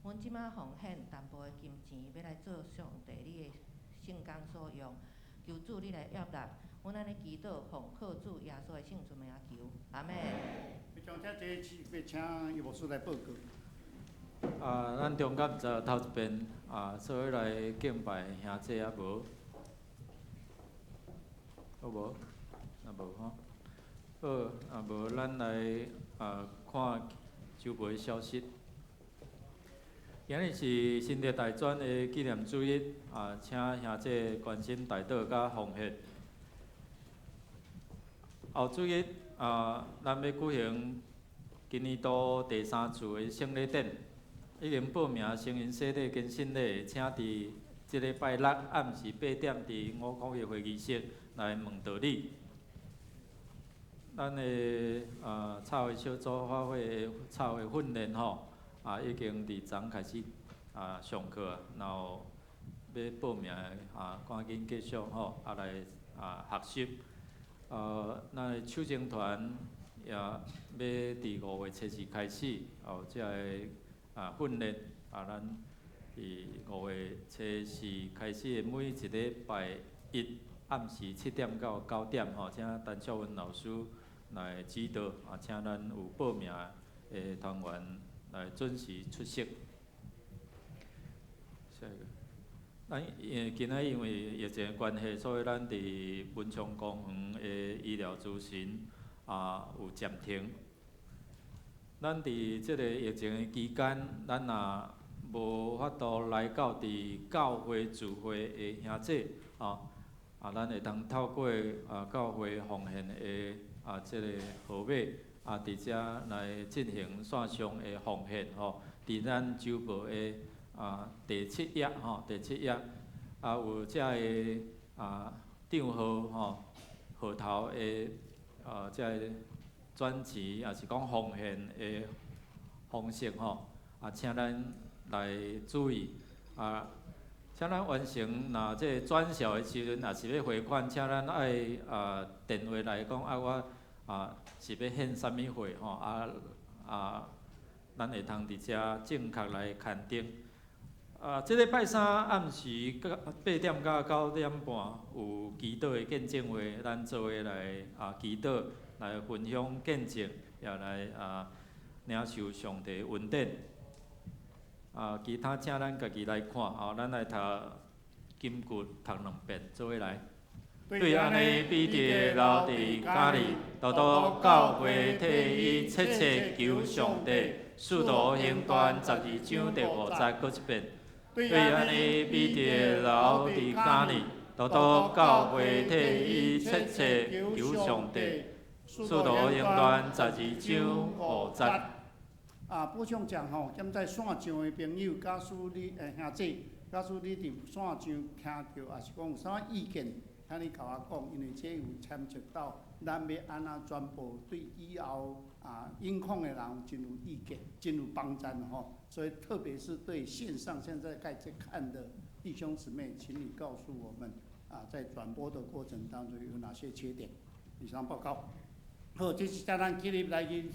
阮這馬奉獻淡薄的金錢，欲來做上帝你的聖工所用。求主你來悅納，阮按呢祈禱，奉靠主耶穌的聖尊名求，阿們。將這這次欲請葉牧師來報告。啊，咱中間毋知頭一遍啊，做伙來敬拜兄弟啊無？好無？啊無吼。好，啊無，咱來啊看周報的消息。今日是新竹大專的紀念主日，啊，請兄弟關心代禱佮奉獻。後主日啊，咱欲舉行今年度第三次的聖禮典，已經報名成人洗禮跟浸禮，請佇這禮拜六暗時8點，佇五公的會議室來問道理。咱的插會小組發會插會訓練吼，已經佇昨開始上課，然後欲報名的趕緊繼續吼，來學習。咱的手證團也欲佇5月初4開始，有這个訓練，咱佇5月初4開始的每一禮拜一暗時7點到9點吼，請陳淑文老師來指導，請咱有報名的團員來準時出席。下一個。咱今仔因為疫情的關係，所以咱佇文昌公園的醫療諮詢有暫停。咱佇這個疫情的期間，咱若無法度來到佇教會聚會的兄姊，咱會當透過教會奉獻的這個號碼，佇遮來進行線上的奉獻吼，佇咱週報的第七頁吼，第七頁有這个帳號吼，號頭的這个轉錢，抑是講奉獻的方式吼，請咱來注意請咱完成若這個轉銷的時陣，若是欲匯款，請咱愛電話來講我是欲獻啥物貨吼，咱會通佇遮正確來勘定。這禮拜三暗時8點到9點半有祈禱的見證會，咱做伙來祈禱，來分享見證，也來領受上帝恩典。其他請咱家己來看，咱來讀金句讀兩遍，做伙來。對按呢，彼得留佇加利，獨獨教會替伊切切求上帝。使徒行傳12章第5節，閣一遍。對按呢，彼得留佇加利，獨獨教會替伊切切求上帝。使徒行傳12章5節。補充講吼，現在線上的朋友，假使你兄姊，假使你佇線上聽著，抑是講有啥意見，請你共我講，因為這有牽涉到咱欲按怎傳播，對以後音控的人真有意見，真有幫助吼。所以特別是對線上現在在看的弟兄姊妹，請你告訴我們在轉播的過程當中有哪些缺點？以上報告。好，這是咱今日來去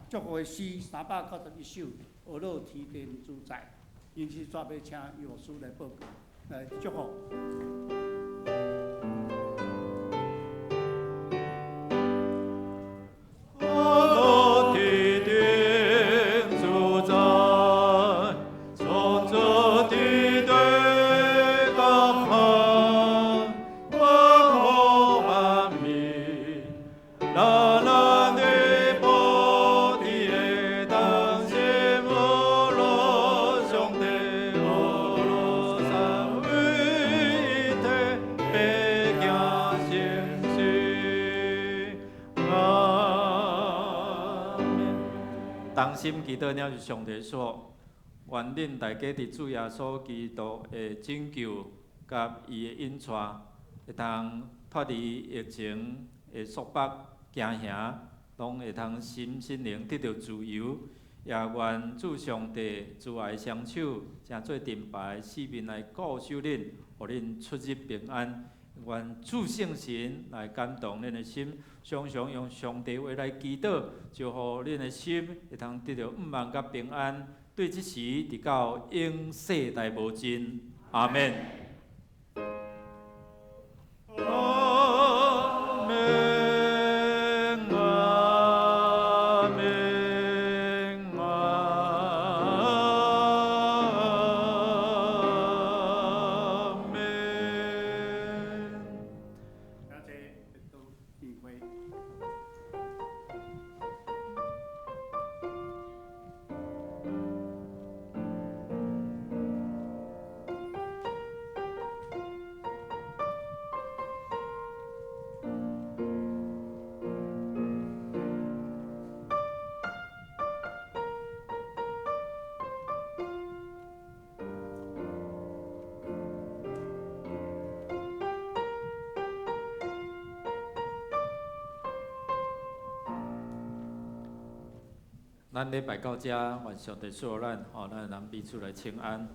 祝福的詩391首，呵咾天頂主宰，因此煞欲請葉牧師來報告，來祝福。同心祈禱，了是上帝說：願恁大家佇主耶穌基督的拯救佮伊的引帶，會當脫離疫情的束縛驚嚇，攏會通心心靈得著自由。也願主上帝慈愛雙手，成做盾牌，四面來顧守恁，予恁出入平安。願主聖神來感動恁的心，常常用上帝話來祈禱，就予恁的心會通得著毋望佮平安。對這時直到永世代無盡。阿們。阿們，阿們，阿們。感謝都聚會。咱禮拜到遮，願上帝賜福咱，吼，咱人彼此來請安。